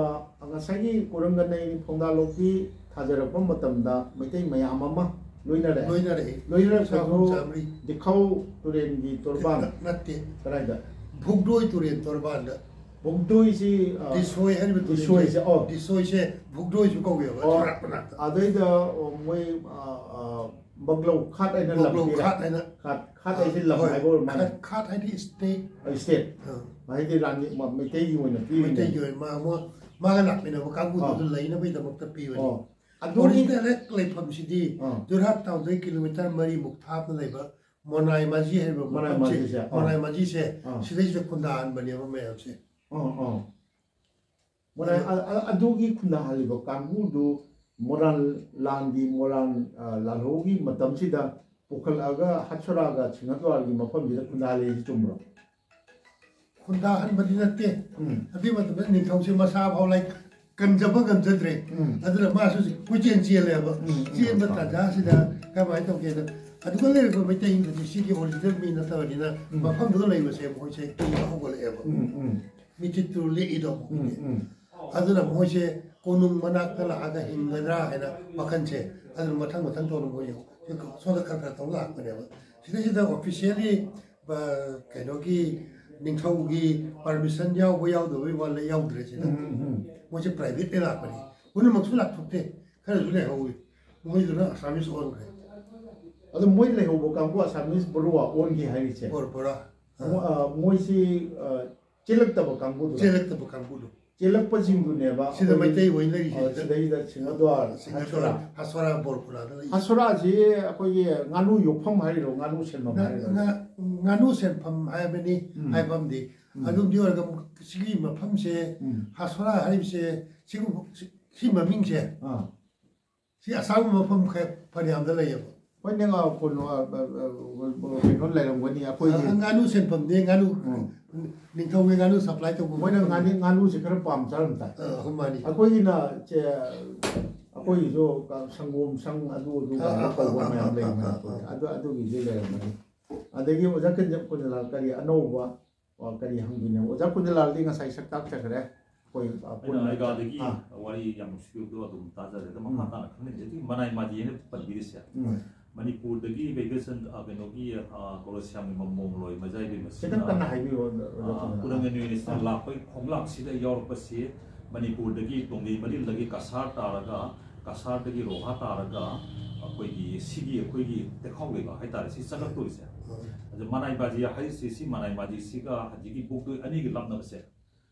ꯉꯁꯥꯏꯒꯤ ꯀꯣꯔꯪꯒꯅꯩ ꯐꯣꯡꯗꯥꯂꯣꯛꯄꯤ ꯊꯥꯖꯔꯛꯄ ꯃꯇꯝꯗ ꯃꯩꯇꯩ ꯃꯌꯥꯝ ꯑꯃ ꯂꯣꯏꯅꯔꯛꯑꯦ꯫ ꯂꯣꯏꯅꯔꯛꯑꯦ꯫ ꯂꯣꯏꯅꯔꯛꯄꯗꯨ ꯆꯥꯍꯨꯝ ꯆꯥꯃꯔꯤ꯫ ꯗꯤꯈꯧ ꯇꯨꯔꯦꯜꯒꯤ ꯇꯣꯔꯕꯥꯟ꯫ ꯅ-, ꯅꯠꯇꯦ꯫ ꯀꯗꯥꯏꯗ? ꯚꯨꯛꯗꯣꯏ ꯇꯨꯔꯦꯜ ꯇꯣꯔꯕꯥꯟꯗ꯫ ꯚꯨꯛꯗꯣꯏꯁꯤ, ꯑ, ꯗꯤꯁꯣꯏ ꯍꯥꯏꯔꯤꯕ ꯇꯨꯔꯦꯜꯁꯦ꯫ ꯗꯤꯁꯣꯏꯁꯦ, ꯑꯣ꯫ ꯗꯤꯁꯣꯏꯁꯦ ꯚꯨꯛꯗꯣꯏꯁꯨ ꯀꯧꯋꯦꯕ, ꯑꯣ, ꯁꯣꯔꯥꯠ ꯃꯅꯥꯛꯇ꯫ ꯑꯗꯩꯗ, ꯑꯣ, ꯃꯣꯏ, ꯑ, ꯑ, ꯃꯒ꯭ꯂꯧ ꯈꯥꯠ ꯍꯥꯏꯅ ꯂꯝ ꯃꯒ꯭ꯂꯧ ꯄꯤꯔꯦ꯫ ꯈꯥꯠ ꯍꯥꯏꯅ꯫ ꯈꯥꯠ, ꯈꯥꯠ ꯍꯥꯏꯁꯤ ꯂꯝ ꯍꯣꯏ, ꯍꯥꯏꯕ ꯑꯣꯏꯔ ꯃꯥꯜꯂꯦ꯫ ꯈꯥꯠ, ꯈꯥꯠ ꯍꯥꯏꯗꯤ state꯫ ꯑ, state꯫ ꯑ꯫ ꯍꯥꯏꯗꯤ ꯔꯥꯅꯤ, ꯃ-, ꯃꯩꯇꯩꯒꯤ ꯑꯣꯏꯅ ꯄꯤꯔꯤꯅꯦ꯫ ꯃꯩꯇꯩꯒꯤ ꯑꯣꯏꯅ ꯃꯥ-, ꯃꯥ-, ꯃꯥꯒ ꯂꯥꯛꯃꯤꯟꯅꯕ ꯀꯥꯡꯕꯨꯗꯨ ꯑꯥ꯫ ꯑꯗꯨ ꯂꯩꯅꯕꯒꯤꯗꯃꯛꯇ ꯄꯤꯕꯅꯤ꯫ ꯑꯣ꯫ ꯑꯗꯨꯒꯤ original ꯍꯦꯛ ꯂꯩꯐꯝꯁꯤꯗꯤ ꯑꯥ꯫ ꯖꯣꯔꯍꯥꯠ townꯗꯒꯤ kilometre ꯃꯔꯤꯃꯨꯛ ꯊꯥꯞꯅ ꯂꯩꯕ ꯃꯣꯅꯥꯏ ꯃꯥꯖꯤ ꯍꯥꯏꯕ ꯃꯣꯅꯥꯏ ꯃꯐꯝꯁꯦ, ꯃꯥꯖꯤꯁꯦ, ꯑꯥ꯫ ꯃꯣꯅꯥꯏ ꯃꯥꯖꯤꯁꯦ ꯑꯥ꯫ ꯁꯤꯗꯩꯁꯤꯗ ꯈꯨꯟꯗꯥꯍꯟꯕꯅꯦꯕ ꯃꯌꯥꯝꯁꯦ꯫ ꯑꯥ, ꯑꯥ꯫ ꯃꯣꯔꯥꯡ, ꯑꯗꯨ ꯑ-, ꯑ-, ꯑꯗꯨꯒꯤ ꯈꯨꯟꯗꯥꯍꯜꯂꯤꯕ ꯀꯥꯡꯕꯨꯗꯨ ꯃꯣꯔꯥꯡ ꯂꯥꯟꯒꯤ, ꯃꯣꯔꯥꯡ, ꯑ, ꯂꯥꯜꯍꯧꯒꯤ ꯃꯇꯝꯁꯤꯗ ꯄꯨꯈꯠꯂꯛꯑꯒ ꯍꯠꯁꯣꯔꯥꯒ ꯁꯤꯡꯍꯗ꯭ꯋꯥꯔꯒꯤ ꯃꯐꯝꯁꯤꯗ ꯈꯨꯟꯗꯥꯍꯜꯂꯦ ꯍꯥꯏꯁꯤ ꯆꯨꯝꯕ꯭ꯔꯣ? ꯈꯨꯟꯗꯥꯍꯟꯕꯗꯤ ꯅꯠꯇꯦ꯫ ꯎꯝ꯫ ꯑꯗꯨꯒꯤ ꯃꯇꯝꯗ ꯅꯤꯡꯊꯧꯁꯦ ꯃꯁꯥ ꯐꯥꯎ ꯂꯥꯏ ꯀꯟꯖꯕ ꯉꯝꯖꯗ꯭ꯔꯦ꯫ ꯎꯝ꯫ ꯑꯗꯨꯅ ꯃꯥꯁꯨ ꯀꯣꯏꯆꯦꯟ ꯆꯦꯜꯂꯦꯕ꯫ ꯎꯝ, ꯎꯝ, ꯆꯦꯟꯕ ꯎꯝ꯫ ꯇꯥꯟꯖꯥꯁꯤꯗ ꯀꯃꯥꯏꯅ ꯇꯧꯒꯦꯗ, ꯑꯗꯨꯒ ꯂꯩꯔꯤꯕ ꯃꯩꯇꯩꯁꯤꯡꯗꯨꯗꯤ ꯁꯤꯒꯤ original ꯃꯤ ꯅꯠꯇꯕꯅꯤꯅ ꯎꯝ꯫ ꯃꯐꯝꯗꯨꯗ ꯂꯩꯕꯁꯦ ꯃꯈꯣꯏꯁꯦ ꯀꯤꯕ ꯍꯧꯒꯠꯂꯛꯑꯦꯕ꯫ ꯎꯝ, ꯎꯝ꯫ ꯃꯤꯊꯤꯠꯇꯨ ꯂꯦꯛꯏꯗꯣ꯫ ꯎꯝ, ꯎꯝ꯫ ꯑꯗꯨꯅ ꯃꯣꯏꯁꯦ ꯀꯣꯅꯨꯡ ꯃꯅꯥꯛꯇ ꯂꯥꯛꯑꯒ ꯍꯤꯡꯒꯗ꯭ꯔꯥ ꯍꯥꯏꯅ ꯋꯥꯈꯜꯁꯦ ꯑꯗꯨꯅ ꯃꯊꯪ ꯃꯊꯪ ꯇꯧꯅ ꯃꯣꯏ ꯁꯣꯝꯗ ꯈꯔ ꯈꯔ ꯇꯧ ꯂꯥꯛꯄꯅꯦꯕ꯫ ꯁꯤꯗꯩꯁꯤꯗ officially, ꯑ, ꯀꯩꯅꯣꯒꯤ ꯅꯤꯡꯊꯧꯒꯤ permission ꯌꯥꯎꯕ ꯌꯥꯎꯗꯕꯒꯤ ꯋꯥ ꯂꯩ, ꯌꯥꯎꯗ꯭ꯔꯦ ꯁꯤꯗ꯫ ꯎꯝ, ꯎꯝ, ꯎꯝ꯫ ꯃꯣꯏꯁꯦ privateꯇ ꯂꯥꯛꯄꯅꯤ꯫ ꯄꯨꯝꯅꯃꯛꯁꯨ ꯂꯥꯛꯊꯣꯛꯇꯦ, ꯈꯔꯁꯨ ꯂꯩꯍꯧꯋꯤ꯫ ꯃꯣꯏꯗꯨꯅ Assamese ꯑꯣꯟꯈ꯭ꯔꯦ꯫ ꯑꯗꯣ ꯃꯣꯏ ꯂꯩꯍꯧꯕ ꯀꯥꯡꯕꯨ Assamese ꯕꯔꯨꯋꯥ ꯑꯣꯟꯈꯤ ꯍꯥꯏꯔꯤꯁꯦ? ꯕꯣꯔ-, ꯕꯣꯔꯥ꯫ ꯃꯣ-, ꯑ, ꯃꯣꯏꯁꯤ, ꯑ, ꯆꯦꯜꯂꯛꯇꯕ ꯀꯥꯡꯕꯨꯗꯨꯔꯥ? ꯆꯦꯜꯂꯛꯇꯕ ꯀꯥꯡꯕꯨꯗꯣ꯫ ꯆꯦꯜꯂꯛꯄꯁꯤꯡꯗꯨꯅꯦꯕ꯫ ꯁꯤꯗ ꯑꯩꯈꯣꯏꯒꯤ, ꯃꯩꯇꯩ ꯑꯣꯏꯅ ꯂꯩꯔꯤꯁꯦ꯫ ꯑ, ꯁꯤꯗꯩꯗ ꯁꯤꯡꯍꯗ꯭ꯋꯥꯔ, ꯁꯤꯡꯍꯗ꯭ꯋꯥꯔ, ꯍꯁꯣꯔꯥ, ꯕꯣꯔꯄꯨꯔꯥꯗ ꯂꯩ꯫ ꯍꯁꯣꯔꯥꯁꯤ ꯑꯩꯈꯣꯏꯒꯤ ꯉꯥꯅꯨ ꯌꯣꯛꯐꯝ ꯍꯥꯏꯔꯤꯔꯣ, ꯉꯥꯅꯨ ꯁꯦꯟꯐꯝ ꯉꯥ- ꯍꯥꯏꯔꯤꯔꯣ? ꯉꯥ- ꯉꯥꯅꯨ ꯁꯦꯟꯐꯝ ꯍꯥꯏꯕꯅꯤ꯫ ꯎꯝ꯫ ꯍꯥꯏꯐꯝꯗꯤ꯫ ꯎꯝ꯫ ꯑꯗꯨꯝꯗꯤ ꯑꯣꯏꯔꯒ ꯁꯤꯒꯤ ꯃꯐꯝꯁꯦ, ꯎꯝ꯫ ꯍꯁꯣꯔꯥ ꯍꯥꯏꯔꯤꯕꯁꯦ, ꯁꯤꯒꯨꯝꯕ ꯁꯤ- ꯁꯤ ꯃꯃꯤꯡꯁꯦ, ꯑꯥ꯫ ꯁꯤ ꯑꯁꯥꯡꯕ ꯃꯐꯝ ꯈꯔ ꯐꯅꯌꯥꯝꯗ ꯂꯩꯌꯦꯕ꯫ ꯍꯣꯏꯅꯦ, ꯑ, ꯀꯩꯅꯣ, ꯑ, ꯑ, ꯑ, ꯀꯩꯅꯣ ꯂꯩꯔꯝꯒꯅꯤ ꯑꯩꯈꯣꯏꯒꯤ꯫ ꯑ, ꯉꯥꯅꯨ ꯁꯦꯟꯐꯝꯅꯤ, ꯉꯥꯅꯨ ꯎꯝ꯫ ꯅꯤꯡꯊꯧꯒꯤ ꯉꯥꯅꯨ ꯁꯄ꯭ꯂꯥꯏ ꯇꯧꯕ ꯃꯣꯏꯅ ꯃꯐꯝꯅꯤ꯫ ꯉꯥꯅꯤ-, ꯉꯥꯅꯨꯁꯦ ꯈꯔ ꯄꯥꯝꯖꯔꯝ ꯇꯥꯏ꯫ ꯑ, ꯑꯍꯨꯝ ꯃꯥꯅꯤ꯫ ꯑꯩꯈꯣꯏꯒꯤꯅ ꯆꯦ-, ꯑꯩꯈꯣꯏꯒꯤꯁꯨ ꯁꯪꯒꯣꯝ ꯁꯪ ꯑꯗꯨ ꯑꯗꯨ ꯑ, ꯀꯥꯏꯅ ꯑ, ꯇꯧꯕ ꯑ, ꯃꯌꯥꯝ ꯑ, ꯂꯩ ꯑ, ꯃꯅꯤꯄꯨꯔꯗ꯫ ꯑ, ꯑ꯫ ꯑꯗꯨ, ꯑꯗꯨꯒꯤꯁꯨ ꯂꯩꯔꯝꯒꯅꯤ꯫ ꯑꯗꯒꯤ ꯑꯣꯖꯥ ꯀꯨꯟꯖ-, ꯀꯨꯟꯖꯂꯥꯜ ꯀꯔꯤ ꯑꯅꯧꯕ, ꯑ, ꯀꯔꯤ ꯍꯪꯗꯣꯏꯅꯦ? ꯑꯣꯖꯥ ꯀꯨꯟꯖꯂꯥꯜꯗꯤ ꯉꯁꯥꯏ ꯁꯛꯇꯥꯛꯆꯈ꯭ꯔꯦ꯫ ꯑꯩꯈꯣꯏ, ꯑ, ꯑꯩꯅ ꯄꯨꯟꯅ ꯑꯩꯒꯥꯗꯒꯤ ꯑꯥ꯫ ꯋꯥꯔꯤ ꯌꯥꯝ ꯅꯨꯡꯁꯤꯕꯗꯣ ꯑꯗꯨꯝ ꯇꯥꯖꯔꯦ꯫ ꯑꯗꯣ ꯃꯈꯥ ꯎꯝ꯫ ꯇꯥꯅ ꯈꯪꯅꯤꯡꯉꯤꯁꯦ ꯃꯅꯥꯏ ꯃꯥꯖꯤ ꯍꯥꯏꯅ ꯄꯟꯕꯤꯔꯤꯁꯦ꯫ ꯎꯝ꯫ ꯃꯅꯤꯄꯨꯔꯗꯒꯤ ꯕꯩꯕꯦꯁꯟ, ꯑ, ꯀꯩꯅꯣꯒꯤ, ꯑ, ꯀꯣꯂꯣꯁꯤꯌꯥꯝꯒꯤ ꯃꯃꯣꯝꯂꯣꯏ ꯃꯖꯥꯏ ꯂꯩꯃꯁꯤꯅ, ꯈꯤꯇꯪ ꯀꯟꯅ ꯍꯥꯏꯕꯤꯌꯨ, ꯑꯣꯖꯥ ꯑ, ꯀꯨꯟꯖꯂꯥꯜ꯫ ꯈꯨꯔꯪ ꯑꯦꯅꯨꯑꯦꯜꯁꯤꯅ ꯑꯥ꯫ ꯂꯥꯛꯄꯒꯤ ꯈꯣꯡꯂꯥꯛꯁꯤꯗ ꯌꯥꯎꯔꯛꯄꯁꯤ ꯃꯅꯤꯄꯨꯔꯗꯒꯤ ꯇꯣꯡꯒꯩ ꯃꯔꯤꯜꯗꯒꯤ ꯀꯁꯥꯔ ꯇꯥꯔꯒ, ꯀꯁꯥꯔꯗꯒꯤ ꯔꯣꯍꯥ ꯇꯥꯔꯒ ꯑꯩꯈꯣꯏꯒꯤ ꯁꯤꯒꯤ ꯑꯩꯈꯣꯏꯒꯤ ꯇꯦꯈꯥꯎ ꯂꯩꯕꯥꯛ ꯍꯥꯏꯇꯥꯔꯦ, ꯁꯤ ꯆꯪꯉꯛꯇꯣꯔꯤꯁꯦ꯫ ꯎꯝ꯫ ꯑꯗ ꯃꯅꯥꯏ ꯃꯥꯖꯤ ꯍꯥꯏꯔꯤꯁꯤ, ꯁꯤ ꯃꯅꯥꯏ ꯃꯥꯖꯤꯁꯤꯒ ꯍꯧꯖꯤꯛꯀꯤ ꯕꯨꯛꯗꯣꯏ ꯑꯅꯤꯒꯤ ꯂꯥꯞꯅꯕꯁꯦ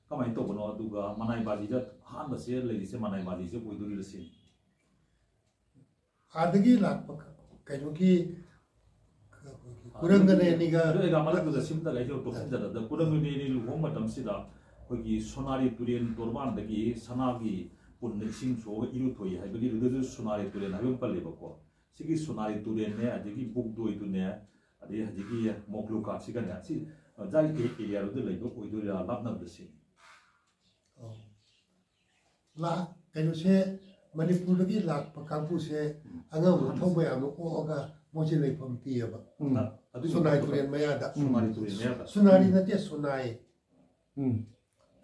ꯀꯃꯥꯏꯅ ꯇꯧꯕꯅꯣ? ꯑꯗꯨꯒ ꯃꯅꯥꯏ ꯃꯥꯖꯤꯗ ꯑꯍꯥꯟꯕꯁꯦ ꯂꯩꯔꯤꯁꯦ ꯃꯅꯥꯏ ꯃꯥꯖꯤꯁꯦ ꯑꯣꯏꯗꯣꯔꯤꯕ ꯁꯤꯅꯤ꯫ ꯑꯥꯗꯒꯤ ꯂꯥꯛꯄ ꯀꯩꯅꯣꯒꯤ ꯀꯨꯔꯪꯒꯅꯦꯅꯤꯒ ꯑꯗꯨ ꯑꯩꯒ ꯃꯔꯛꯇꯨꯗ ꯁꯤꯝꯇ ꯑꯩꯁꯨ ꯇꯣꯛꯁꯤꯟꯖꯔꯕꯗ, ꯀꯨꯔꯪꯒꯅꯦꯅꯤ ꯂꯨꯍꯣꯡ ꯃꯇꯝꯁꯤꯗ ꯑꯩꯈꯣꯏꯒꯤ ꯁꯣꯅꯥꯔꯤ ꯇꯨꯔꯦꯜ ꯇꯣꯔꯕꯥꯟꯗꯒꯤ ꯁꯅꯥꯒꯤ ꯄꯨꯟꯅ ꯏꯁꯤꯡ ꯁꯣꯛꯑꯒ ꯏꯔꯨ ꯊꯣꯛꯏ ꯍꯥꯏꯕꯒꯤ, ꯑꯗꯨꯗꯁꯨ ꯁꯣꯅꯥꯔꯤ ꯇꯨꯔꯦꯜ ꯍꯥꯏꯕ ꯑꯃ ꯄꯜꯂꯦꯕꯀꯣ꯫ ꯁꯤꯒꯤ ꯁꯣꯅꯥꯔꯤ ꯇꯨꯔꯦꯜꯅꯦ, ꯑꯗꯒꯤ ꯕꯨꯛꯗꯣꯏꯗꯨꯅꯦ, ꯑꯗꯩ ꯍꯧꯖꯤꯛꯀꯤ ꯃꯣꯀ꯭ꯂꯨꯀꯥꯠꯁꯤꯒꯅꯦ, ꯁꯤ ꯖꯥꯏ ꯑꯦꯔꯤꯌꯥꯗꯨꯗ ꯂꯩꯕ ꯑꯣꯏꯗꯣꯏꯔꯥ, ꯂꯥꯞꯅꯕꯗ ꯁꯤꯅꯤ꯫ ꯑꯣ꯫ ꯂꯥ-, ꯀꯩꯅꯣꯁꯦ, ꯃꯅꯤꯄꯨꯔꯗꯒꯤ ꯂꯥꯛꯄ ꯀꯥꯡꯕꯨꯁꯦ ꯑꯉꯝꯕ ꯊꯧꯕ ꯌꯥꯝꯅ ꯑꯣꯛꯑꯒ ꯃꯣꯏꯁꯦ ꯂꯩꯐꯝ ꯄꯤꯌꯦꯕ꯫ ꯎꯝ꯫ ꯑꯗꯨꯒꯤ ꯁꯣꯅꯥꯏ ꯃꯇꯝꯗ ꯇꯨꯔꯦꯜ ꯃꯌꯥꯗ꯫ ꯁꯣꯅꯥꯔꯤ ꯇꯨꯔꯦꯜ ꯃꯌꯥꯗ꯫ ꯁꯣꯅꯥꯔꯤ ꯅꯠꯇꯦ, ꯁꯣꯅꯥꯏ꯫ ꯎꯝ꯫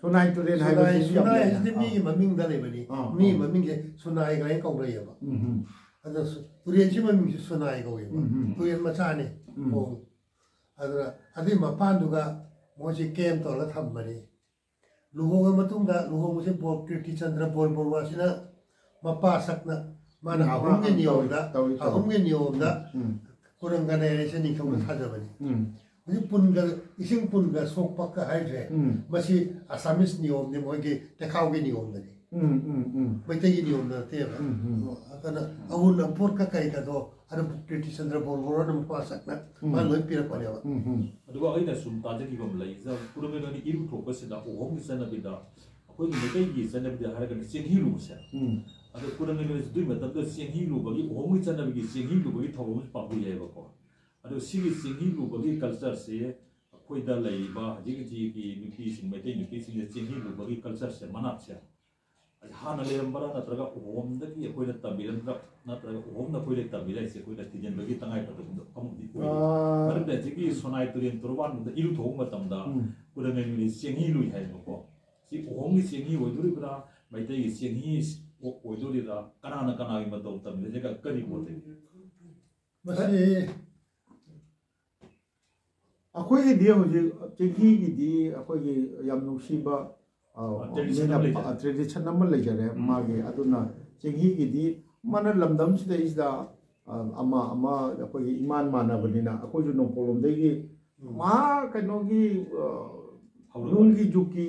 ꯁꯣꯅꯥꯏ ꯇꯨꯔꯦꯜ ꯁꯣꯅꯥꯏ, ꯍꯥꯏꯕꯁꯤꯁꯨ ꯌꯥꯝ ꯁꯣꯅꯥꯏ ꯂꯩꯔꯦ꯫ ꯍꯥꯏꯁꯤꯗꯤ ꯃꯤꯒꯤ ꯑꯥ꯫ ꯃꯃꯤꯡꯗ ꯂꯩꯕꯅꯤ꯫ ꯑꯥ, ꯃꯤꯒꯤ ꯑꯥ꯫ ꯃꯃꯤꯡꯁꯦ ꯁꯣꯅꯥꯏ ꯀꯥꯏꯅ ꯀꯧꯅꯩꯌꯦꯕ꯫ ꯎꯝ, ꯎꯝ꯫ ꯑꯗꯣ ꯁ-, ꯇꯨꯔꯦꯜꯁꯤ ꯃꯃꯤꯡꯁꯦ ꯁꯣꯅꯥꯏ ꯀꯧꯋꯦꯕ꯫ ꯎꯝ, ꯎꯝ꯫ ꯇꯨꯔꯦꯜ ꯃꯆꯥꯅꯤ꯫ ꯎꯝ꯫ ꯈꯣꯡ꯫ ꯑꯗꯨꯅ ꯑꯗꯨꯒꯤ ꯃꯄꯥꯟꯗꯨꯒ ꯃꯣꯏꯁꯤ ꯀꯦꯝ ꯇꯧꯔꯒ ꯊꯝꯕꯅꯤ꯫ ꯂꯨꯍꯣꯡꯉ ꯃꯇꯨꯡꯗ ꯂꯨꯍꯣꯡꯕꯁꯦ ꯕꯣꯔ-, ꯀꯤꯔꯇꯤꯆꯟꯗ꯭ꯔ ꯕꯣꯔ ꯕꯔꯨꯋꯥꯁꯤꯅ ꯃꯄꯥ ꯁꯛꯅ ꯃꯥꯅ ꯎꯝ, ꯑꯍꯨꯝꯒꯤ ꯑꯥ, ꯅꯤꯌꯣꯝꯗ, ꯇꯧꯏ, ꯇꯧꯏ, ꯇꯧꯏ꯫ ꯑꯍꯨꯝꯒꯤ ꯅꯤꯌꯣꯝꯗ ꯎꯝ꯫ ꯀꯨꯔꯪꯒꯅꯦ ꯍꯥꯏꯁꯦ ꯅꯤꯡꯊꯧꯅ ꯎꯝ꯫ ꯁꯥꯖꯕꯅꯤ꯫ ꯎꯝ꯫ ꯍꯧꯖꯤꯛ ꯄꯨꯟꯒ, ꯏꯁꯤꯡ ꯄꯨꯟꯒ ꯁꯣꯛꯄꯒ ꯍꯥꯏꯁꯦ, ꯎꯝ꯫ ꯃꯁꯤ ꯑꯁꯥꯃꯤꯁ ꯅꯤꯌꯣꯝꯅꯤ, ꯃꯣꯏꯒꯤ ꯇꯦꯈꯥꯎꯒꯤ ꯅꯤꯌꯣꯝꯗꯅꯤ꯫ ꯎꯝ, ꯎꯝ, ꯎꯝ꯫ ꯃꯩꯇꯩꯒꯤ ꯅꯤꯌꯣꯝ ꯅꯠꯇꯦꯕ꯫ ꯎꯝ, ꯎꯝ꯫ ꯑꯗꯨꯅ ꯑꯎꯟ ꯑꯄꯣꯠꯀ ꯀꯩꯒꯗꯣ ꯑꯗꯨꯝ ꯀꯤꯔꯇꯤꯆꯟꯗ꯭ꯔ ꯕꯣꯔꯒꯣꯔꯅ ꯃꯄꯥ ꯆꯠꯅ ꯎꯝ꯫ ꯃꯥ ꯂꯣꯏ ꯄꯤꯔꯛꯄꯅꯦꯕ꯫ ꯎꯝ, ꯎꯝ꯫ ꯑꯗꯨꯒ ꯑꯩꯅ ꯁꯨꯝ ꯇꯥꯖꯈꯤꯕ ꯑꯃ ꯂꯩ, ꯏꯆꯥ ꯈꯨꯔꯝ ꯏꯔꯨ ꯊꯣꯛꯄꯁꯤꯗ ꯎꯍꯣꯝꯒꯤ ꯆꯠꯅꯕꯤꯗ ꯑꯩꯈꯣꯏꯒꯤ ꯃꯩꯇꯩꯒꯤ ꯆꯠꯅꯕꯤꯗ ꯍꯥꯏꯔꯒꯅ ꯆꯦꯡꯍꯤ ꯂꯨꯕꯁꯦ꯫ ꯎꯝ꯫ ꯑꯗꯣ ꯈꯨꯔꯝ ꯏꯔꯨꯁꯦ ꯑꯗꯨꯒꯤ ꯃꯇꯝꯗ ꯆꯦꯡꯍꯤ ꯂꯨꯕꯒꯤ, ꯎꯍꯣꯝꯒꯤ ꯆꯠꯅꯕꯤꯒꯤ ꯆꯦꯡꯍꯤ ꯂꯨꯕꯒꯤ ꯊꯧꯔꯝ ꯑꯃꯁꯨ ꯄꯥꯡꯊꯣꯛꯑꯦꯕꯀꯣ꯫ ꯑꯗꯣ ꯁꯤꯒꯤ ꯆꯦꯡꯍꯤ ꯂꯨꯕꯒꯤ cultureꯁꯦ ꯑꯩꯈꯣꯏꯗ ꯂꯩꯔꯤꯕ ꯍꯧꯖꯤꯛ ꯍꯧꯖꯤꯛꯀꯤ ꯅꯨꯄꯤꯁꯤꯡ, ꯃꯩꯇꯩ ꯅꯨꯄꯤꯁꯤꯡꯁꯦ ꯆꯦꯡꯍꯤ ꯂꯨꯕꯒꯤ cultureꯁꯦ, ꯃꯅꯥꯠꯁꯦ, ꯍꯥꯟꯅ ꯂꯩꯔꯝꯕ꯭ꯔꯥ ꯅꯠꯇ꯭ꯔꯒ ꯎꯍꯣꯝꯗꯒꯤ ꯑꯩꯈꯣꯏꯅ ꯇꯝꯕꯤꯔꯝꯕ꯭ꯔꯥ ꯅꯠꯇ꯭ꯔꯒ ꯎꯍꯣꯝꯅ ꯑꯩꯈꯣꯏꯗ ꯇꯝꯕꯤꯔ ꯍꯥꯏꯁꯦ ꯑꯩꯈꯣꯏꯅ ꯊꯤꯖꯤꯟꯕꯒꯤ ꯇꯉꯥꯏ ꯐꯗꯕ ꯑꯃꯗꯤ ꯑꯣꯏꯔꯤ꯫ ꯑꯥ꯫ ꯃꯔꯝꯗꯤ ꯍꯧꯖꯤꯛꯀꯤ ꯁꯣꯅꯥꯏ ꯇꯨꯔꯦꯜ ꯇꯣꯔꯕꯥꯟꯗ ꯏꯔꯨꯊꯣꯛꯄ ꯃꯇꯝꯗ ꯎꯝ꯫ ꯈꯨꯔꯝ ꯏꯔꯨꯅꯤ ꯆꯦꯡꯍꯤ ꯂꯨꯏ ꯍꯥꯏꯌꯦꯕꯀꯣ꯫ ꯁꯤ ꯎꯍꯣꯝꯒꯤ ꯆꯦꯡꯍꯤ ꯑꯣꯏꯗꯣꯔꯤꯕ꯭ꯔꯥ, ꯃꯩꯇꯩꯒꯤ ꯆꯦꯡꯍꯤ ꯑꯣꯏꯗꯣꯔꯤꯕ꯭ꯔꯥ, ꯀꯅꯥꯅ ꯀꯅꯥꯒꯤ ꯃꯇꯧ ꯇꯝꯃꯤꯅꯣ, ꯀꯔꯤ ꯄꯣꯠꯇꯒꯤ? ꯃꯁꯤ ꯑꯩꯈꯣꯏꯒꯤꯗꯤ ꯍꯧꯖꯤꯛ ꯆꯦꯡꯍꯤꯒꯤꯗꯤ ꯑꯩꯈꯣꯏꯒꯤ ꯌꯥꯝ ꯅꯨꯡꯁꯤꯕ, ꯑ, ꯑ, tradition ꯃꯤꯅ ꯑꯃ ꯂꯩꯖꯔꯦ꯫ ꯑ, tradition ꯑꯃ ꯂꯩꯖꯔꯦ ꯎꯝ꯫ ꯃꯥꯒꯤ꯫ ꯑꯗꯨꯅ ꯆꯦꯡꯍꯤꯒꯤꯗꯤ ꯃꯥꯅ ꯂꯝꯗꯝꯁꯤꯗꯩꯁꯤꯗ, ꯑ, ꯑꯃ ꯑꯃ ꯑꯩꯈꯣꯏꯒꯤ ꯏꯃꯥꯟ ꯃꯥꯟꯅꯕꯅꯤꯅ ꯑꯩꯈꯣꯏꯁꯨ ꯅꯣꯡꯄꯣꯛꯂꯣꯝꯗꯒꯤ ꯎꯝ꯫ ꯃꯍꯥ ꯀꯩꯅꯣꯒꯤ, ꯑ, ꯍꯧꯔꯛꯄꯅꯤ꯫ ꯅꯨꯡꯒꯤ ꯖꯨꯛꯀꯤ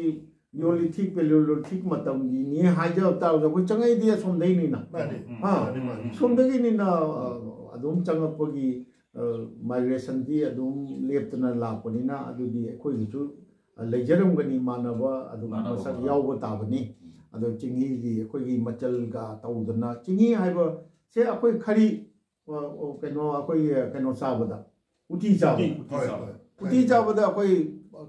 ꯅꯤꯌꯣꯂꯤꯊꯤꯛ, ꯄꯦꯂꯤꯑꯣꯂꯤꯊꯤꯛ ꯃꯇꯝꯒꯤꯅꯤ ꯍꯥꯏꯖꯕ ꯇꯥꯔꯁꯨ ꯑꯩꯈꯣꯏ ꯆꯪꯉꯛꯏꯗꯤ ꯑꯁꯣꯝꯗꯩꯅꯤꯅ꯫ ꯃꯥꯅꯤ, ꯍꯥ? ꯃꯥꯅꯤ, ꯃꯥꯅꯤ꯫ ꯁꯣꯝꯗꯒꯤꯅꯤꯅ, ꯑ, ꯑꯗꯨꯝ ꯆꯪꯉꯛꯄꯒꯤ, ꯑ, migrationꯗꯤ ꯑꯗꯨꯝ ꯂꯦꯞꯇꯅ ꯂꯥꯛꯄꯅꯤꯅ ꯑꯗꯨꯗꯤ ꯑꯩꯈꯣꯏꯒꯤꯁꯨ, ꯑ, ꯂꯩꯖꯔꯝꯒꯅꯤ, ꯃꯥꯟꯅꯕ ꯑꯗꯨꯝ ꯃꯥꯟꯅꯕ ꯃꯁꯛ ꯃꯥꯟꯅꯕ꯫ ꯌꯥꯎꯕ ꯇꯥꯕꯅꯤ꯫ ꯎꯝ꯫ ꯑꯗꯣ ꯆꯤꯡꯍꯤꯒꯤ ꯑꯩꯈꯣꯏꯒꯤ ꯃꯆꯜꯒ ꯇꯧꯗꯅ, ꯆꯤꯡꯍꯤ ꯍꯥꯏꯕꯁꯦ ꯑꯩꯈꯣꯏ ꯈꯔꯤ ꯑ, ꯑ, ꯀꯩꯅꯣ, ꯑꯩꯈꯣꯏꯒꯤ ꯀꯩꯅꯣ ꯆꯥꯕꯗ, ꯎꯇꯤ ꯆꯥꯕꯗ꯫ ꯎꯇꯤ, ꯎꯇꯤ ꯍꯣꯏ, ꯆꯥꯕ꯫ ꯍꯣꯏ꯫ ꯎꯇꯤ ꯆꯥꯕꯗ ꯑꯩꯈꯣꯏ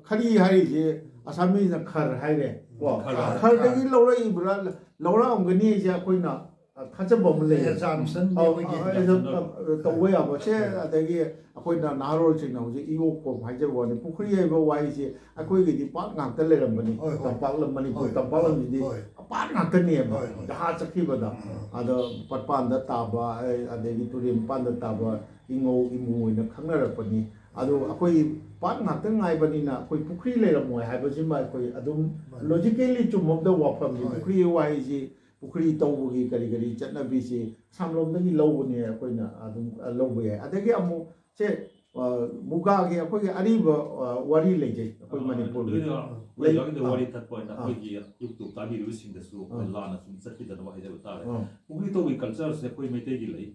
ꯈꯔꯤ ꯍꯥꯏꯔꯤꯁꯦ ꯑꯁꯥꯃꯤꯁꯅ ꯈꯔ ꯍꯥꯏꯔꯦ꯫ ꯀꯣ? ꯈꯔ ꯍꯥꯏꯔꯦ꯫ ꯈꯔꯗꯒꯤ ꯂꯧꯔꯛꯏꯕ꯭ꯔꯥ, ꯂꯧꯔꯛꯑꯝꯒꯅꯤ ꯍꯥꯏꯁꯦ ꯑꯩꯈꯣꯏꯅ, ꯑ, ꯊꯥꯖꯕ ꯑꯃ ꯂꯩ꯫ Assumption ꯑꯧ, ꯑꯩꯈꯣꯏꯒꯤ ꯑ, ꯑ, ꯑ, ꯇꯧꯕ ꯌꯥꯕ꯫ ꯁꯦ, ꯍꯣꯏ꯫ ꯑꯗꯒꯤ ꯑꯩꯈꯣꯏꯅ ꯅꯍꯥꯔꯣꯜꯁꯤꯡꯅ ꯍꯧꯖꯤꯛ ꯏꯌꯣꯛꯐꯝ ꯍꯥꯏꯖꯕ ꯋꯥꯅꯤ꯫ ꯄꯨꯈ꯭ꯔꯤ ꯍꯥꯏꯕ ꯋꯥꯍꯩꯁꯦ ꯑꯩꯈꯣꯏꯒꯤꯗꯤ ꯄꯥꯠ ꯉꯥꯛꯇ ꯂꯩꯔꯝꯕꯅꯤ꯫ ꯍꯣꯏ, ꯍꯣꯏ꯫ ꯇꯝꯄꯥꯛ ꯂꯝ, ꯃꯅꯤꯄꯨꯔ ꯍꯣꯏ, ꯇꯝꯄꯥꯛ ꯍꯣꯏ, ꯂꯝꯁꯤꯗꯤ ꯍꯣꯏ꯫ ꯄꯥꯠ ꯉꯥꯛꯇꯅꯦꯕ꯫ ꯍꯣꯏ, ꯍꯣꯏ꯫ ꯖꯍꯥꯖ ꯆꯠꯈꯤꯕꯗ꯫ ꯎꯝ꯫ ꯑꯗꯣ ꯄꯥꯠꯄꯥꯟꯗ ꯇꯥꯕ, ꯑꯦ, ꯑꯗꯒꯤ ꯇꯨꯔꯦꯜ ꯃꯄꯥꯟꯗ ꯇꯥꯕ ꯏꯉꯧ ꯏꯃꯨ ꯑꯣꯏꯅ ꯈꯪꯅꯔꯛꯄꯅꯤ꯫ ꯑꯗꯣ ꯑꯩꯈꯣꯏ ꯄꯥꯠ ꯉꯥꯛꯇ ꯉꯥꯏꯕꯅꯤꯅ ꯑꯩꯈꯣꯏ ꯄꯨꯈ꯭ꯔꯤ ꯂꯩꯔꯝꯃꯣꯏ ꯍꯥꯏꯕꯁꯤꯃ ꯑꯩꯈꯣꯏ ꯑꯗꯨꯝ ꯃꯥꯅꯤ꯫ Logically ꯆꯨꯝꯃꯝꯗꯕ ꯋꯥꯐꯝꯅꯤ꯫ ꯍꯣꯏ꯫ ꯄꯨꯈ꯭ꯔꯤ ꯋꯥꯍꯩꯁꯤ, ꯄꯨꯈ꯭ꯔꯤ ꯇꯧꯕꯒꯤ ꯀꯔꯤ ꯀꯔꯤ ꯆꯠꯅꯕꯤꯁꯤ ꯑꯁꯥꯝꯂꯣꯝꯗꯒꯤ ꯂꯧꯕꯅꯦ, ꯑꯩꯈꯣꯏꯅ ꯑꯗꯨꯝ, ꯑ, ꯂꯧꯕ ꯌꯥꯏ꯫ ꯑꯗꯒꯤ ꯑꯃꯨꯛ ꯁꯦ ꯑ, ꯃꯨꯒꯥꯒꯤ ꯑꯩꯈꯣꯏꯒꯤ ꯑꯔꯤꯕ, ꯑ, ꯋꯥꯔꯤ ꯂꯩꯖꯩ ꯑꯩꯈꯣꯏ ꯑ, ꯃꯅꯤꯄꯨꯔꯒꯤ꯫ ꯑꯗꯨꯗ ꯂꯩ-, ꯑꯩꯈꯣꯏ ꯑꯥ꯫ ꯋꯥꯔꯤ ꯊꯠꯄ ꯑꯣꯏꯅ ꯑꯥ꯫ ꯑꯩꯈꯣꯏꯒꯤ YouTube ꯇꯥꯕꯤꯔꯤꯕꯁꯤꯡꯗꯁꯨ ꯑꯩꯈꯣꯏ ꯑꯥ꯫ ꯂꯥꯟꯅ ꯁꯨꯝ ꯆꯠꯈꯤꯗꯅꯕ ꯍꯥꯏꯖꯕ ꯇꯥꯔꯦ꯫ ꯑꯥ꯫ ꯄꯨꯈ꯭ꯔꯤ ꯇꯧꯕꯒꯤ culture ꯁꯦ ꯑꯩꯈꯣꯏ ꯃꯩꯇꯩꯒꯤ ꯂꯩ꯫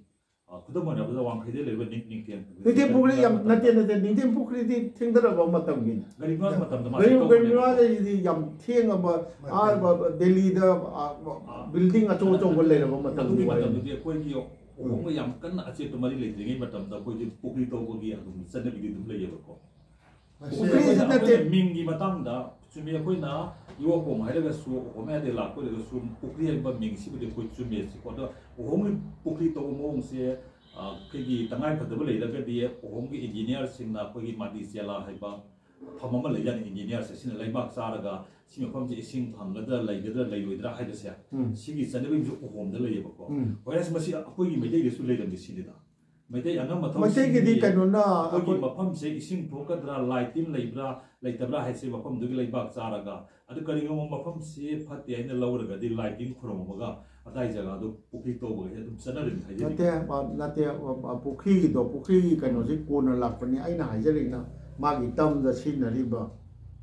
ꯑ, ꯈꯨꯗꯝ ꯑꯣꯏꯅ ꯍꯥꯏꯔꯕꯗ ꯋꯥꯡꯈꯩꯗ ꯂꯩꯕ ꯅꯤꯡ-, ꯅꯤꯡꯊꯦꯝ ꯄꯨꯈ꯭ꯔꯤ ꯅꯤꯡꯊꯦꯝ ꯄꯨꯈ꯭ꯔꯤ ꯌꯥꯝ ꯃꯇꯝꯗ ꯅꯠꯇꯦ, ꯅꯠꯇꯦ, ꯅꯤꯡꯊꯦꯝ ꯄꯨꯈ꯭ꯔꯤꯗꯤ ꯊꯦꯡꯊꯔꯕ ꯃꯇꯝꯒꯤꯅꯤ꯫ ꯒꯔꯤꯕꯤꯅꯥꯁ ꯃꯇꯝꯗ ꯃꯥꯁꯦ ꯒꯔꯤ-, ꯇꯧꯕꯅꯦꯕ꯫ ꯒꯔꯤꯕꯤꯅꯥꯁ ꯍꯥꯏꯁꯤꯗꯤ ꯌꯥꯝ ꯊꯦꯡꯉꯕ, ꯑꯥ, ꯃꯇꯝ꯫ ꯕ-, ꯕ-, ꯗꯦꯜꯂꯤꯗ, ꯑꯥ, ꯕ-, ꯑꯥ꯫ Building ꯑꯆꯧ ꯑꯆꯧꯕ ꯂꯩꯔꯕ ꯃꯇꯝꯒꯤ ꯑꯗꯨꯒꯤ ꯋꯥꯔꯤꯅꯤ꯫ ꯃꯇꯝꯗꯨꯗꯤ ꯑꯩꯈꯣꯏꯒꯤ ꯎꯝ꯫ ꯑꯍꯣꯡꯕ ꯌꯥꯝ ꯀꯟꯅ ꯑꯆꯦꯠꯄ ꯃꯔꯤ ꯂꯩꯇ꯭ꯔꯤꯉꯩ ꯃꯇꯝꯗ ꯑꯩꯈꯣꯏꯗꯤ ꯄꯨꯈ꯭ꯔꯤ ꯇꯧꯕꯒꯤ ꯑꯗꯨꯝ ꯆꯠꯅꯕꯤꯗꯤ ꯑꯗꯨꯝ ꯂꯩꯌꯦꯕꯀꯣ꯫ ꯃꯁꯤ ꯄꯨꯈ꯭ꯔꯤꯁꯤ ꯑꯩꯈꯣꯏꯅ, ꯅꯠꯇꯦ꯫ ꯑꯩꯈꯣꯏꯅ ꯃꯤꯡꯒꯤ ꯃꯇꯥꯡꯗ ꯆꯨꯝꯃꯤ, ꯑꯩꯈꯣꯏꯅ ꯏꯋꯣꯛ ꯀꯣꯝ ꯍꯥꯏꯔꯒꯁꯨ, ꯑꯍꯣꯝ ꯍꯥꯏꯔꯗꯤ ꯂꯥꯛꯄ ꯑꯣꯏꯔꯒꯁꯨ, ꯄꯨꯈ꯭ꯔꯤ ꯍꯥꯏꯕ ꯃꯤꯡꯁꯤꯕꯨꯗꯤ ꯑꯩꯈꯣꯏ ꯆꯨꯝꯃꯦ ꯁꯤꯀꯣ꯫ ꯑꯗꯣ ꯑꯍꯣꯝꯒꯤ ꯄꯨꯈ꯭ꯔꯤ ꯇꯧꯕ ꯃꯑꯣꯡꯁꯦ, ꯑ, ꯑꯩꯈꯣꯏꯒꯤ ꯇꯉꯥꯏ ꯐꯗꯕ ꯂꯩꯔꯒꯗꯤ ꯑꯍꯣꯝꯒꯤ engineer ꯁꯤꯡꯅ ꯑꯩꯈꯣꯏꯒꯤ ꯃꯥꯗꯤ ꯆꯦꯂꯥ ꯍꯥꯏꯕ ꯃꯐꯝ ꯑꯃ ꯂꯩꯖꯥꯠꯅꯤ, engineer ꯁꯦ, ꯁꯤꯅ ꯂꯩꯕꯥꯛ ꯆꯥꯔꯒ ꯁꯤ ꯃꯐꯝꯁꯦ ꯏꯁꯤꯡ ꯐꯪꯒꯗ꯭ꯔꯥ, ꯂꯩꯒꯗ꯭ꯔꯥ, ꯂꯩꯔꯣꯏꯗ꯭ꯔꯥ ꯍꯥꯏꯕꯁꯦ, ꯎꯝ꯫ ꯁꯤꯒꯤ ꯆꯠꯅꯕꯤꯁꯨ ꯑꯍꯣꯝꯗ ꯂꯩꯌꯦꯕꯀꯣ꯫ ꯎꯝ꯫ Whereas ꯃꯁꯤ ꯑꯩꯈꯣꯏꯒꯤ ꯃꯩꯇꯩꯗꯁꯨ ꯂꯩꯔꯝꯗꯦ ꯁꯤꯅꯤꯗ꯫ ꯃꯩꯇꯩ ꯑꯅꯝꯕ ꯊꯕꯛ ꯃꯩꯇꯩꯒꯤꯗꯤ ꯁꯤꯟꯕꯤ ꯀꯩꯅꯣꯅ ꯑꯩꯈꯣꯏꯒꯤ ꯑꯩꯈꯣꯏ ꯃꯐꯝꯁꯦ ꯏꯁꯤꯡ ꯊꯣꯛꯀꯗ꯭ꯔꯥ, ꯂꯥꯏ ꯇꯤꯟ ꯂꯩꯕ꯭ꯔꯥ, ꯂꯩꯇꯕ꯭ꯔꯥ ꯍꯥꯏꯁꯦ ꯃꯐꯝꯗꯨꯒꯤ ꯂꯩꯕꯥꯛ ꯆꯥꯔꯒ, ꯑꯗꯨ ꯀꯔꯤꯒꯨꯝꯕ ꯃꯐꯝꯁꯤ ꯐꯠꯇꯦ ꯍꯥꯏꯅ ꯂꯧꯔꯒꯗꯤ ꯂꯥꯏ ꯇꯤꯟ ꯈꯨꯔꯨꯝꯃꯒ ꯑꯗꯥꯏ ꯖꯒꯥꯗꯣ ꯄꯨꯈ꯭ꯔꯤ ꯇꯧꯕꯒꯤ ꯑꯗꯨꯝ ꯆꯠꯅꯔꯤꯕꯅꯤ ꯍꯥꯏꯖꯔꯤꯕ꯫ ꯅꯠꯇꯦ, ꯑ, ꯅꯠꯇꯦ, ꯑ, ꯑ, ꯄꯨꯈ꯭ꯔꯤꯒꯤꯗꯣ, ꯄꯨꯈ꯭ꯔꯤꯒꯤ ꯀꯩꯅꯣꯁꯤ ꯀꯣꯟꯅ ꯂꯥꯛꯄꯅꯤ꯫ ꯑꯩꯅ ꯍꯥꯏꯖꯔꯤꯅ ꯃꯥꯒꯤ ꯇꯝꯗ ꯁꯤꯖꯤꯟꯅꯔꯤꯕ,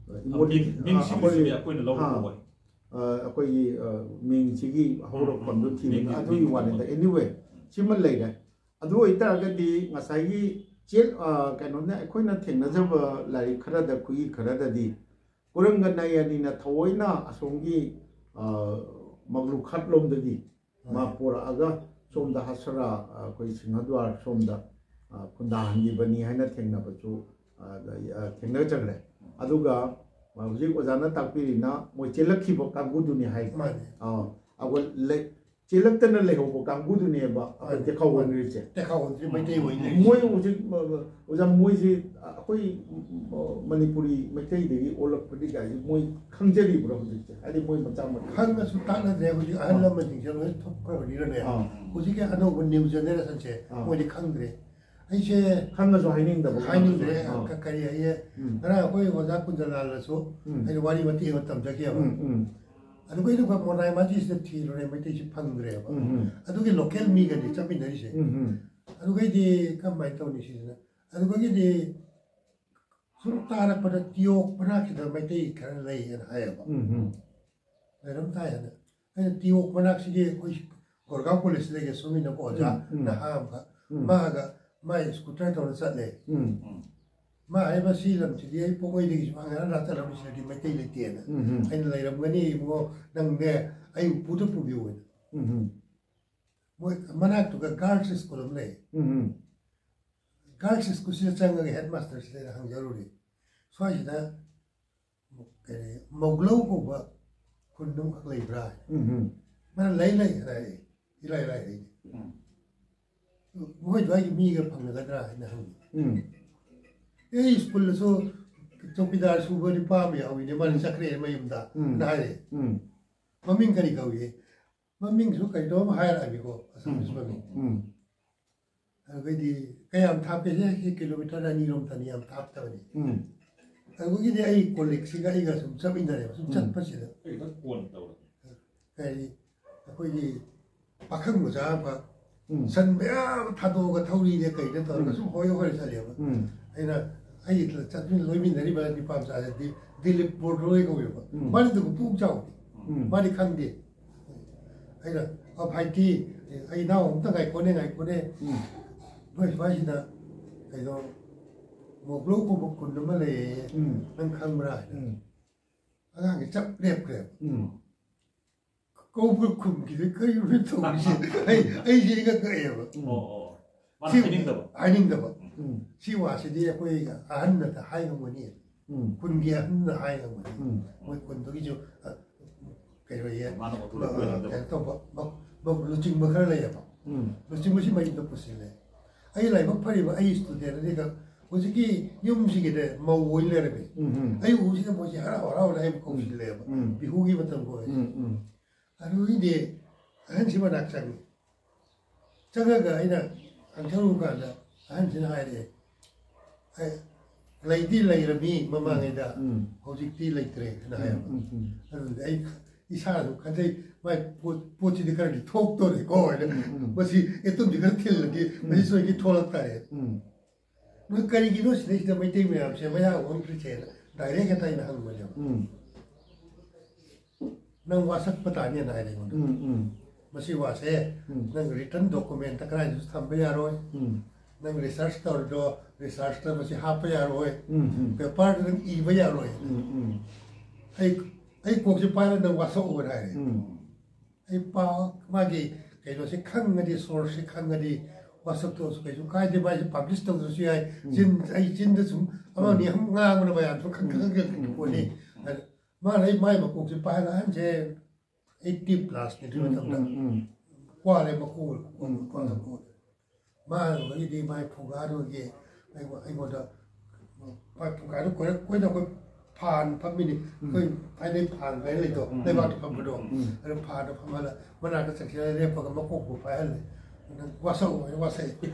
ꯑ, ꯏꯃꯣꯠ-, ꯃꯤꯡ-, ꯑ, ꯃꯤꯡꯁꯤꯕꯨꯗꯤ ꯑꯩꯈꯣꯏꯒꯤ, ꯆꯨꯝꯃꯤ, ꯑꯩꯈꯣꯏꯅ ꯂꯧꯔꯨꯕ ꯑ, ꯑꯣꯏ꯫ ꯑ, ꯑꯩꯈꯣꯏꯒꯤ, ꯑ, ꯃꯤꯡꯁꯤꯒꯤ ꯍꯧꯔꯛꯐꯝꯗꯨ ꯎꯝ, ꯎꯝ, ꯊꯤꯕꯗ ꯃꯤꯡꯒꯤ, ꯑꯗꯨꯒꯤ ꯃꯤꯡꯒꯤ ꯋꯥꯅꯤꯗ꯫ ꯃꯇꯨꯡ ꯏꯟꯅ꯫ Anyway, ꯎꯝ꯫ ꯁꯤꯃ ꯂꯩꯔꯦ꯫ ꯑꯗꯨ ꯑꯣꯏꯇꯥꯔꯒꯗꯤ ꯉꯁꯥꯏꯒꯤ ꯆꯦ-, ꯑ, ꯀꯩꯅꯣꯅ ꯑꯩꯈꯣꯏꯅ ꯊꯦꯡꯅꯖꯕ ꯂꯥꯏꯔꯤꯛ ꯈꯔꯗ, ꯈꯨꯠꯏ ꯈꯔꯗꯗꯤ ꯀꯨꯔꯪꯒ ꯅꯌꯅꯤꯅ ꯊꯑꯣꯏꯅ ꯑꯁꯣꯝꯒꯤ, ꯑ, ꯃꯒ꯭ꯂꯨꯈꯥꯠ ꯂꯣꯝꯗꯒꯤ ꯃꯥ ꯍꯣꯏ꯫ ꯄꯣꯔꯛꯑꯒ ꯁꯣꯝꯗ ꯍꯁꯔꯥ, ꯑ, ꯑꯩꯈꯣꯏ ꯁꯤꯡꯍꯗ꯭ꯋꯥꯔ ꯁꯣꯝꯗ, ꯑ, ꯈꯨꯟꯗꯥꯍꯟꯈꯤꯕꯅꯤ ꯍꯥꯏꯅ ꯊꯦꯡꯅꯕꯁꯨ, ꯑ, ꯑ, ꯊꯦꯡꯅꯖꯈ꯭ꯔꯦ꯫ ꯑꯗꯨꯒ, ꯑ, ꯍꯧꯖꯤꯛ ꯑꯣꯖꯥꯅ ꯇꯥꯛꯄꯤꯔꯤꯅ ꯃꯣꯏ ꯆꯦꯜꯂꯛꯈꯤꯕ ꯀꯥꯡꯕꯨꯗꯨꯅꯤ ꯍꯥꯏ꯫ ꯃꯥꯅꯦ꯫ ꯑ, ꯑꯩꯈꯣꯏ ꯂꯩ-, ꯆꯦꯜꯂꯛꯇꯅ ꯂꯩꯍꯧꯕ ꯀꯥꯡꯕꯨꯗꯨꯅꯦꯕ ꯑꯩꯈꯣꯏ ꯃꯥꯅꯦ꯫ ꯇꯦꯛꯍꯧꯍꯟꯈ꯭ꯔꯤꯁꯦ꯫ ꯇꯦꯛꯍꯧꯍꯟꯈ꯭ꯔꯤ ꯃꯩꯇꯩ ꯑꯣꯏꯅ ꯃꯣꯏ ꯂꯩꯔꯤꯁꯦ꯫ ꯍꯧꯖꯤꯛ, ꯑ, ꯑꯣꯖꯥ, ꯃꯣꯏꯁꯤ ꯑꯩꯈꯣꯏ, ꯑ, ꯃꯅꯤꯄꯨꯔꯤ ꯃꯩꯇꯩꯗꯒꯤ ꯑꯣꯜꯂꯛꯄꯅꯤ ꯀꯥꯏꯁꯦ ꯃꯣꯏ ꯈꯪꯖꯔꯤꯕ꯭ꯔꯣ ꯍꯧꯖꯤꯛꯁꯦ? ꯍꯥꯏꯗꯤ ꯃꯣꯏ ꯃꯆꯥ ꯃꯈꯩ꯫ ꯈꯪꯉꯁꯨ ꯇꯥꯟꯅꯗ꯭ꯔꯦ꯫ ꯍꯧꯖꯤꯛ ꯑꯍꯜ ꯑꯥ꯫ ꯂꯃꯟꯁꯤꯡꯁꯦ ꯂꯣꯏ ꯊꯣꯛꯈ꯭ꯔꯕꯅꯤꯅꯅꯦ꯫ ꯑꯥ꯫ ꯍꯧꯖꯤꯛꯀꯤ ꯑꯅꯧꯕ new generation ꯁꯦ ꯑꯥ꯫ ꯃꯣꯏꯗꯤ ꯈꯪꯗ꯭ꯔꯦ꯫ ꯑꯩꯁꯦ ꯈꯪꯉꯁꯨ ꯍꯥꯏꯅꯤꯡꯗꯕ ꯍꯥꯏꯅꯤꯡꯗ꯭ꯔꯦ꯫ ꯀꯥꯡꯕꯨꯁꯨ꯫ ꯑꯥ꯫ ꯀ-, ꯀꯔꯤ ꯍꯥꯏꯌꯦ? ꯎꯝ꯫ ꯉꯔꯥꯡ ꯑꯩꯈꯣꯏ ꯑꯣꯖꯥ ꯀꯨꯟꯖꯂꯥꯜꯅꯁꯨ ꯎꯝ꯫ ꯑꯩꯅ ꯋꯥꯔꯤ ꯃꯇꯦꯛ ꯑꯃ ꯇꯝꯖꯈꯤꯑꯕ꯫ ꯎꯝ, ꯎꯝ꯫ ꯑꯗꯨꯒ ꯑꯩꯅ ꯃꯣꯔꯥꯏ ꯃꯥꯖꯤꯁꯤꯗ ꯊꯤꯔꯨꯔꯦ, ꯃꯩꯇꯩꯁꯤ ꯐꯪꯗ꯭ꯔꯦꯕ꯫ ꯎꯝ, ꯎꯝ꯫ ꯑꯗꯨꯒꯤ local ꯃꯤꯒꯅꯤ ꯆꯠꯃꯤꯟꯅꯔꯤꯁꯦ꯫ ꯎꯝ, ꯎꯝ꯫ ꯑꯗꯨꯒꯩꯗꯤ ꯀꯃꯥꯏꯅ ꯇꯧꯅꯤ ꯁꯤꯁꯤꯅ? ꯑꯗꯨꯗꯒꯤꯗꯤ ꯁꯨꯝ ꯇꯥꯔꯛꯄꯗ ꯇꯤꯌꯣꯛ ꯃꯅꯥꯛꯁꯤꯗ ꯃꯩꯇꯩ ꯈꯔ ꯂꯩꯌꯦꯅ ꯍꯥꯏꯌꯦꯕ꯫ ꯎꯝ ꯎꯝ ꯂꯩꯔꯝ ꯇꯥꯏ ꯍꯥꯏꯅ꯫ ꯑꯩꯅ ꯇꯤꯌꯣꯛ ꯃꯅꯥꯛꯁꯤꯒꯤ ꯑꯩꯈꯣꯏ ꯒꯣꯔꯒꯥꯎ ꯀꯣꯂꯦꯖꯇ ꯂꯩꯒꯦ ꯁꯨꯃꯤꯟꯅꯕ ꯑꯣꯖꯥ ꯎꯝ, ꯎꯝ꯫ ꯅꯍꯥ ꯑꯃꯈꯛ ꯎꯝ꯫ ꯃꯥꯒ ꯃꯥꯏ ꯁ꯭ꯀꯨꯇꯔ ꯇꯧꯔ ꯆꯠꯂꯦ꯫ ꯎꯝ ꯃꯥ ꯍꯥꯏꯕ ꯁꯤ ꯂꯝꯁꯤꯗꯤ ꯑꯩ ꯄꯣꯛꯉꯩꯗꯒꯤꯁꯨ ꯍꯥꯟꯅ ꯂꯥꯛꯆꯔꯝꯃꯤ, ꯁꯤꯗꯗꯤ ꯃꯩꯇꯩ ꯂꯩꯇꯦꯅ꯫ ꯎꯝ ꯎꯝ ꯑꯩꯅ ꯂꯩꯔꯝꯒꯅꯤ ꯏꯕꯨꯡꯉꯣ, ꯅꯪꯅꯦ ꯑꯩ ꯎꯄꯨꯗ ꯄꯨꯕꯤꯌꯨ ꯍꯥꯏꯅ꯫ ꯎꯝ ꯎꯝ ꯃꯣꯏ ꯃꯅꯥꯛꯇꯨꯒ ꯒꯥꯔꯜꯁ ꯁ꯭ꯀꯨꯜ ꯑꯃ ꯂꯩ꯫ ꯎꯝ ꯎꯝ ꯒꯥꯔꯜꯁ ꯁ꯭ꯀꯨꯜꯁꯤꯗ ꯆꯪꯉꯒ ꯍꯦꯗ ꯃꯥꯁꯇꯔꯁꯤꯗ ꯑꯩꯅ ꯍꯪꯖꯔꯨꯔꯦ, ꯁ꯭ꯋꯥꯏꯁꯤꯗ ꯀꯔꯤ ꯃꯧꯒ꯭ꯂꯧ ꯀꯧꯕ ꯈꯨꯟ ꯑꯃꯈꯛ ꯂꯩꯕ꯭ꯔꯥ? ꯎꯝ ꯎꯝ ꯃꯥꯅ ꯂꯩ ꯂꯩ ꯍꯥꯏꯔꯛꯑꯦ꯫ ꯏꯂꯥꯏ ꯂꯥꯏ ꯑꯩꯗꯤ ꯎꯝ꯫ ꯃꯈꯣꯏ ꯑꯗꯨꯋꯥꯏꯒꯤ ꯃꯤꯒ ꯐꯪꯅꯒꯗ꯭ꯔꯥ ꯍꯥꯏꯅ ꯍꯪꯉꯤ꯫ ꯎꯝ ꯑꯦ, ꯁ꯭ꯀꯨꯜꯗꯁꯨ ꯆꯧꯀꯤꯗꯥꯔ ꯁꯨꯕ ꯅꯨꯄꯥ ꯑꯃ ꯌꯥꯎꯏꯅꯦ, ꯃꯥꯅ ꯆꯠꯈ꯭ꯔꯦ ꯃꯌꯨꯝꯗ ꯎꯝ꯫ ꯅ ꯍꯥꯏꯔꯦ꯫ ꯎꯝ ꯃꯃꯤꯡ ꯀꯔꯤ ꯀꯧꯏ? ꯃꯃꯤꯡꯁꯨ ꯀꯩꯅꯣꯝ ꯍꯥꯏꯔꯛꯑꯒꯦꯀꯣ, ꯑꯁꯥꯃꯤꯁ ꯎꯝ꯫ ꯃꯃꯤꯡ꯫ ꯎꯝ ꯑꯗꯨꯒꯩꯗꯤ ꯀꯌꯥꯝ ꯊꯥꯞꯀꯦ? ꯁꯦ ꯁꯤ ꯀꯤꯂꯣꯃꯤꯇꯔ ꯑꯅꯤꯔꯣꯝꯇꯅꯤ, ꯌꯥꯝ ꯊꯥꯞꯇꯕꯅꯤ꯫ ꯎꯝ ꯑꯗꯨꯒꯤꯗꯤ ꯑꯩ ꯀꯣꯂꯤꯛꯁꯤꯒ ꯑꯩꯒ ꯁꯨꯝ ꯆꯠꯃꯤꯟꯅꯔꯦꯕ, ꯁꯨꯝ ꯎꯝ꯫ ꯆꯠꯄꯁꯤꯗ ꯑꯩ ꯈꯤꯇꯪ ꯀꯣꯟ ꯇꯧꯔꯒꯦ꯫ ꯀꯔꯤ ꯑꯩꯈꯣꯏꯒꯤ ꯄꯥꯈꯪ ꯃꯆꯥ ꯑꯃ ꯎꯝ ꯁꯟ ꯃꯌꯥꯝ ꯊꯥꯗꯣꯛꯑꯒ ꯊꯧꯔꯤꯅꯦ ꯀꯩꯅꯦ ꯇꯧꯔꯒ ꯎꯝ꯫ ꯁꯨꯝ ꯍꯣꯏ ꯍꯣꯏ ꯆꯠꯂꯦꯕ꯫ ꯎꯝ ꯑꯩꯅ ꯑꯩ ꯆꯠꯃꯤꯟ ꯂꯣꯏꯃꯤꯟꯅꯔꯤꯕ ꯅꯤꯄꯥ ꯃꯆꯥꯁꯤꯗꯤ ꯗꯤꯂꯤꯞ ꯕꯣꯔꯗꯣꯏ ꯀꯧꯋꯦꯕ꯫ ꯎꯝ꯫ ꯃꯥꯅ ꯑꯗꯨꯒ ꯄꯨꯛ ꯆꯥꯎꯗꯦ꯫ ꯎꯝ ꯃꯥꯗꯤ ꯈꯪꯗꯦ꯫ ꯑꯩꯅ, "ꯑ, ꯚꯥꯏꯇꯤ, ꯑꯩ ꯏꯅꯥꯎ ꯑꯝꯇ ꯉꯥꯏꯈꯣꯅꯦ, ꯉꯥꯏꯈꯣꯅꯦ꯫ ꯎꯝ ꯅꯣꯏ ꯁ꯭ꯋꯥꯏꯁꯤꯗ ꯀꯩꯅꯣ ꯃꯣꯒ꯭ꯂꯧ ꯀꯧꯕ ꯈꯨꯟ ꯑꯃ ꯂꯩꯌꯦ, ꯎꯝ ꯅꯪ ꯈꯪꯕ꯭ꯔꯥ?" ꯍꯥꯏꯅ꯫ ꯎꯝ ꯑꯉꯥꯡꯁꯦ ꯆꯞ ꯂꯦꯞꯈ꯭ꯔꯦꯕ꯫ ꯎꯝ ꯀꯧꯕ ꯈꯨꯝꯈꯤꯗꯦ, ꯀꯔꯤꯅꯣ ꯇꯧꯔꯤꯁꯦ? ꯑꯩ, ꯑꯩꯁꯦ ꯏꯉꯛ ꯉꯛꯑꯦꯕ꯫ ꯑꯣ ꯑꯣ꯫ ꯃꯥꯅ ꯁꯤ ꯍꯥꯏꯅꯤꯡꯗꯕ꯫ ꯍꯥꯏꯅꯤꯡꯗꯕ꯫ ꯎꯝ ꯁꯤ ꯋꯥꯁꯤꯗꯤ ꯑꯩꯈꯣꯏ ꯑꯍꯟꯅꯗ ꯍꯥꯏ ꯉꯝꯒꯅꯤ꯫ ꯎꯝ ꯈꯨꯟꯒꯤ ꯑꯍꯟꯅ ꯍꯥꯏ ꯉꯝꯒꯅꯤ꯫ ꯎꯝ ꯃꯣꯏ ꯈꯨꯟꯗꯨꯒꯤꯁꯨ, ꯑ, ꯀꯩꯅꯣ ꯌꯦ-, ꯃꯥꯅ ꯑꯣꯊꯣꯔꯤꯇꯤ ꯑ, ꯑꯣꯏꯍꯟꯗꯕ꯫ ꯀꯩꯅꯣ ꯇꯧꯕ, ꯃ-, ꯃ-, ꯂꯨꯆꯤꯡꯕ ꯈꯔ ꯂꯩꯌꯦꯕ꯫ ꯎꯝ ꯂꯨꯆꯤꯡꯕꯁꯤ ꯃꯌꯨꯝꯗ ꯄꯨꯁꯤꯜꯂꯦ꯫ ꯑꯩ ꯂꯥꯏꯕꯛ ꯐꯔꯤꯕ ꯑꯩ ꯁ꯭ꯇꯨꯗꯦꯟ ꯑꯅꯤꯈꯛ ꯍꯧꯖꯤꯛꯀꯤ ꯌꯨꯝꯁꯤꯒꯤꯅꯦ ꯃꯧ ꯑꯣꯏꯅ ꯂꯩꯔꯝꯃꯦ꯫ ꯎꯝ ꯎꯝ ꯑꯩ ꯎꯕꯁꯤꯗ ꯃꯣꯏꯁꯦ ꯍꯔꯥꯎ ꯍꯔꯥꯎꯅ ꯑꯩꯕꯨ ꯀꯧꯁꯤꯜꯂꯦꯕ꯫ ꯎꯝ꯫ ꯕꯤꯍꯨꯒꯤ ꯃꯇꯝꯒ ꯑꯣꯏꯔꯦ꯫ ꯎꯝ ꯎꯝ ꯑꯗꯨꯒꯤꯗꯤ ꯑꯍꯟꯁꯤ ꯃꯅꯥꯛ ꯆꯪꯉꯤ꯫ ꯆꯪꯉꯒ ꯑꯩꯅ ꯍꯪꯊꯔꯨꯕ ꯀꯥꯟꯗ ꯑꯍꯟꯁꯤꯅ ꯍꯥꯏꯔꯛꯑꯦ, "ꯑꯦ, ꯂꯩꯗꯤ ꯂꯩꯔꯝꯃꯤ ꯃꯃꯥꯡꯉꯩꯗ, ꯎꯝ꯫ ꯍꯧꯖꯤꯛꯇꯤ ꯂꯩꯇ꯭ꯔꯦ" ꯍꯥꯏꯅ ꯍꯥꯏꯌꯦꯕ꯫ ꯎꯝ ꯎꯝ ꯑꯗꯨꯗꯤ ꯑꯩ ꯏꯁꯥꯅꯁꯨ ꯈꯟꯖꯩ, "ꯃꯥꯏ ꯄꯣꯠ, ꯄꯣꯠꯁꯤꯗꯤ ꯈꯔꯗꯤ ꯊꯣꯛꯇꯣꯔꯦꯀꯣ" ꯍꯥꯏꯅ꯫ ꯎꯝ ꯎꯝ "ꯃꯁꯤ ꯑꯦꯇꯨꯝꯁꯤ ꯈꯔ ꯊꯤꯜꯂꯗꯤ ꯃꯁꯤ ꯁꯣꯏꯒꯤ ꯊꯣꯛꯂꯛ ꯇꯥꯔꯦ"꯫ ꯎꯝ ꯑꯗꯨ ꯀꯔꯤꯒꯤꯅꯣ ꯁꯤꯗꯩꯁꯤꯗ ꯃꯩꯇꯩ ꯃꯌꯥꯝꯁꯦ ꯃꯌꯥ ꯑꯣꯟꯈ꯭ꯔꯤꯁꯦꯅ ꯗꯥꯏꯔꯦꯛ ꯍꯦꯛꯇ ꯑꯩꯅ ꯍꯪꯕꯅꯦꯕ꯫ ꯎꯝ꯫ "ꯅꯪ ꯋꯥꯁꯛꯄ ꯇꯥꯅꯤꯅ" ꯍꯥꯏꯔꯦ ꯑꯩꯉꯣꯟꯗ꯫ ꯎꯝ, ꯎꯝ꯫ "ꯃꯁꯤ ꯋꯥꯁꯦ ꯎꯝ꯫ ꯅꯪ ꯔꯤꯇꯟ ꯗꯣꯀꯨꯃꯦꯟꯇ ꯀꯗꯥꯏꯗꯁꯨ ꯊꯝꯕ ꯌꯥꯔꯣꯏ꯫ ꯎꯝ꯫ ꯅꯪ ꯔꯤꯁꯔꯁ ꯇꯧꯔꯤꯗꯣ ꯔꯤꯁꯔꯁꯇ ꯃꯁꯤ ꯍꯥꯞꯄ ꯌꯥꯔꯣꯏ꯫ ꯎꯝ, ꯎꯝ꯫ ꯄꯦꯄꯔꯗ ꯅꯪ ꯏꯕ ꯌꯥꯔꯣꯏ"꯫ ꯎꯝ, ꯎꯝ꯫ ꯑꯩ, ꯑꯩ ꯀꯣꯛꯁꯦ ꯄꯥꯏꯔꯒ ꯅꯪ ꯋꯥꯁꯛꯑꯣꯅ ꯍꯥꯏꯔꯦ꯫ ꯎꯝ꯫ ꯑꯩ ꯄꯥꯎ ꯃꯥꯒꯤ ꯀꯩꯅꯣꯁꯦ ꯈꯪꯉꯗꯤ, ꯁꯣꯔꯁꯁꯦ ꯈꯪꯉꯗꯤ, ꯋꯥꯁꯛꯇꯣꯛꯑꯁꯨ ꯀꯩꯁꯨ ꯀꯥꯏꯗꯦ, ꯃꯥꯏꯁꯦ ꯄꯕ꯭ꯂꯤꯁ ꯇꯧꯗ꯭ꯔꯁꯨ ꯌꯥꯏ꯫ ꯎꯝ꯫ ꯆꯤꯟ, ꯑꯩ ꯆꯤꯟꯗ ꯁꯨꯝ ꯑꯃ ꯎꯝ꯫ ꯑꯅꯤ ꯑꯍꯨꯝ ꯉꯥꯡꯕꯅ ꯃꯌꯥꯝꯁꯨ ꯈꯪ-, ꯎꯝ꯫ ꯈꯪ-, ꯈꯪ-, ꯎꯝ꯫ ꯄꯣꯠꯅꯤ꯫ ꯎꯝ꯫ ꯑꯗ ꯃꯥꯅ ꯑꯩ ꯃꯥꯏ ꯃꯀꯣꯛꯁꯦ ꯄꯥꯏꯔꯒ ꯑꯍꯟꯁꯦ ꯑꯩꯠꯇꯤ ꯄ꯭ꯂꯁꯅꯤ ꯑꯗꯨ ꯎꯝ, ꯃꯇꯝꯗ꯫ ꯎꯝ, ꯎꯝ꯫ ꯀ꯭ꯋꯥꯂꯦ ꯃꯀꯣꯛ, ꯎꯝ, ꯀ꯭ꯋꯥꯂꯦ ꯎꯝ꯫ ꯃꯀꯣꯛ꯫ ꯃꯥ ꯑꯗꯨꯗꯒꯤꯗꯤ ꯃꯥꯏ ꯐꯨꯡꯒꯥꯗꯨꯒꯤ ꯑꯩꯉꯣꯟ-, ꯑꯩꯉꯣꯟꯗ ꯃꯥꯏ ꯐꯨꯡꯒꯥꯗꯨ ꯀꯣꯏꯔ-, ꯀꯣꯏꯅ ꯑꯩꯈꯣꯏ ꯐꯥꯟ ꯐꯝꯃꯤꯅꯤ꯫ ꯎꯝ꯫ ꯑꯩꯈꯣꯏ ꯊꯥꯏꯅꯩ ꯐꯥꯟ ꯀꯥꯏꯅ ꯂꯩꯇꯣ, ꯎꯝ꯫ ꯂꯩꯕꯥꯛꯇ ꯐꯝꯕꯗꯣ꯫ ꯎꯝ꯫ ꯑꯗꯨ ꯐꯥꯟꯗ ꯐꯝꯍꯜꯂ ꯃꯅꯥꯛꯇ ꯆꯪꯁꯤꯜꯂ ꯂꯦꯞꯄꯒ ꯃꯀꯣꯛꯄꯨ ꯄꯥꯏꯍꯜꯂꯦ꯫ ꯑꯗꯨ ꯋꯥꯁꯛꯑꯣ ꯍꯥꯏꯅ ꯋꯥꯁꯛꯑꯦ꯫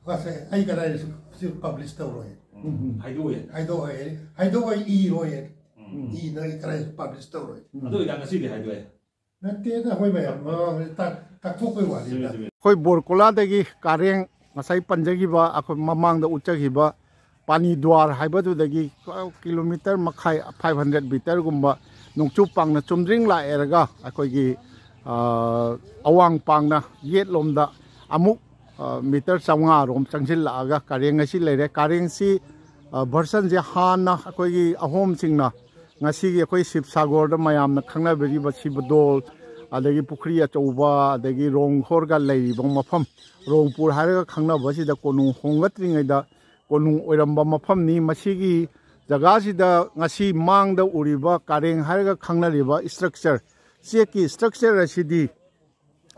ꯋꯥꯁꯛꯑꯦ꯫ ꯑꯩ ꯀꯗꯥꯏꯗꯁꯨ ꯁꯤ ꯄꯕ꯭ꯂꯤꯁ ꯇꯧꯔꯣꯏ꯫ ꯎꯝ꯫ ꯍꯥꯏꯗꯣꯛꯑꯦ꯫ ꯍꯥꯏꯗꯣꯛꯑꯣꯏ꯫ ꯍꯥꯏꯗꯣꯛꯑꯣꯏ, ꯏꯔꯣꯏ꯫ ꯎꯝ꯫ ꯏꯗ ꯑꯩ ꯀꯗꯥꯏꯗꯁꯨ ꯄꯕ꯭ꯂꯤꯁ ꯇꯧꯔꯣꯏ꯫ ꯎꯝ꯫ ꯑꯗꯨ ꯑꯣꯏꯇꯥ ꯉꯁꯤꯗꯤ ꯍꯥꯏꯗꯣꯛꯑꯦ꯫ ꯅꯠꯇꯦꯗ, ꯑꯩꯈꯣꯏ ꯃꯌꯥꯝ ꯃꯃꯥꯡꯗ ꯇꯥꯛ-, ꯇꯥꯛꯊꯣꯛꯄꯩ ꯋꯥꯅꯤꯗ꯫ ꯆꯨꯝꯃꯦ, ꯆꯨꯝꯃꯦ꯫ ꯑꯩꯈꯣꯏ ꯕꯣꯔꯀꯣꯂꯥꯗꯒꯤ ꯀꯥꯔꯦꯡ, ꯉꯁꯥꯏ ꯄꯟꯖꯈꯤꯕ, ꯑꯩꯈꯣꯏ ꯃꯃꯥꯡꯗ ꯎꯠꯆꯈꯤꯕ ꯄꯥꯅꯤ ꯗ꯭ꯋꯥꯔ ꯍꯥꯏꯕꯗꯨꯗꯒꯤ ꯀꯤꯂꯣꯃꯤꯇꯔ ꯃꯈꯥꯏ, ꯐꯥꯏꯚ ꯍꯟꯗ꯭ꯔꯦꯠ ꯃꯤꯇꯔꯒꯨꯝꯕ ꯅꯣꯡꯆꯨꯞ ꯄꯥꯡꯅ ꯆꯨꯝꯗ꯭ꯔꯤꯡ ꯂꯥꯛꯑꯦꯔꯒ ꯑꯩꯈꯣꯏꯒꯤ, ꯑ, ꯑꯋꯥꯡ ꯄꯥꯡꯅ ꯌꯦꯠꯂꯣꯝꯗ ꯑꯃꯨꯛ, ꯑ, ꯃꯤꯇꯔ ꯆꯥꯝꯃꯉꯥ ꯔꯣꯝ ꯆꯪꯁꯤꯜꯂꯛꯑꯒ ꯀꯥꯔꯦꯡ ꯑꯁꯤ ꯂꯩꯔꯦ꯫ ꯀꯥꯔꯦꯡꯁꯤ, ꯑ, ꯚꯔꯁꯟꯁꯦ ꯍꯥꯟꯅ ꯑꯩꯈꯣꯏꯒꯤ ꯑꯍꯣꯝꯁꯤꯡꯅ ꯉꯁꯤꯒꯤ ꯑꯩꯈꯣꯏ ꯁꯤꯕꯁꯥꯒꯣꯔꯗ ꯃꯌꯥꯝꯅ ꯈꯪꯅꯕꯤꯔꯤꯕ ꯁꯤꯕꯗꯣꯜ, ꯑꯗꯒꯤ ꯄꯨꯈ꯭ꯔꯤ ꯑꯆꯧꯕ, ꯑꯗꯒꯤ ꯔꯣꯡ ꯍꯣꯔꯒ ꯂꯩꯔꯤꯕ ꯃꯐꯝ, ꯔꯣꯡꯄꯨꯔ ꯍꯥꯏꯔꯒ ꯈꯪꯅꯕꯁꯤꯗ ꯀꯣꯅꯨꯡ ꯍꯣꯡꯒꯠꯇ꯭ꯔꯤꯉꯩꯗ ꯀꯣꯅꯨꯡ ꯑꯣꯏꯔꯝꯕ ꯃꯐꯝꯅꯤ꯫ ꯃꯁꯤꯒꯤ ꯖꯒꯥꯁꯤꯗ ꯉꯁꯤ ꯃꯥꯡꯗ ꯎꯔꯤꯕ ꯀꯥꯔꯦꯡ ꯍꯥꯏꯔꯒ ꯈꯪꯅꯔꯤꯕ ꯏꯁꯇ꯭ꯔꯛꯆꯔ, ꯆꯦꯛꯀꯤ ꯏꯁꯇ꯭ꯔꯛꯆꯔ ꯑꯁꯤꯗꯤ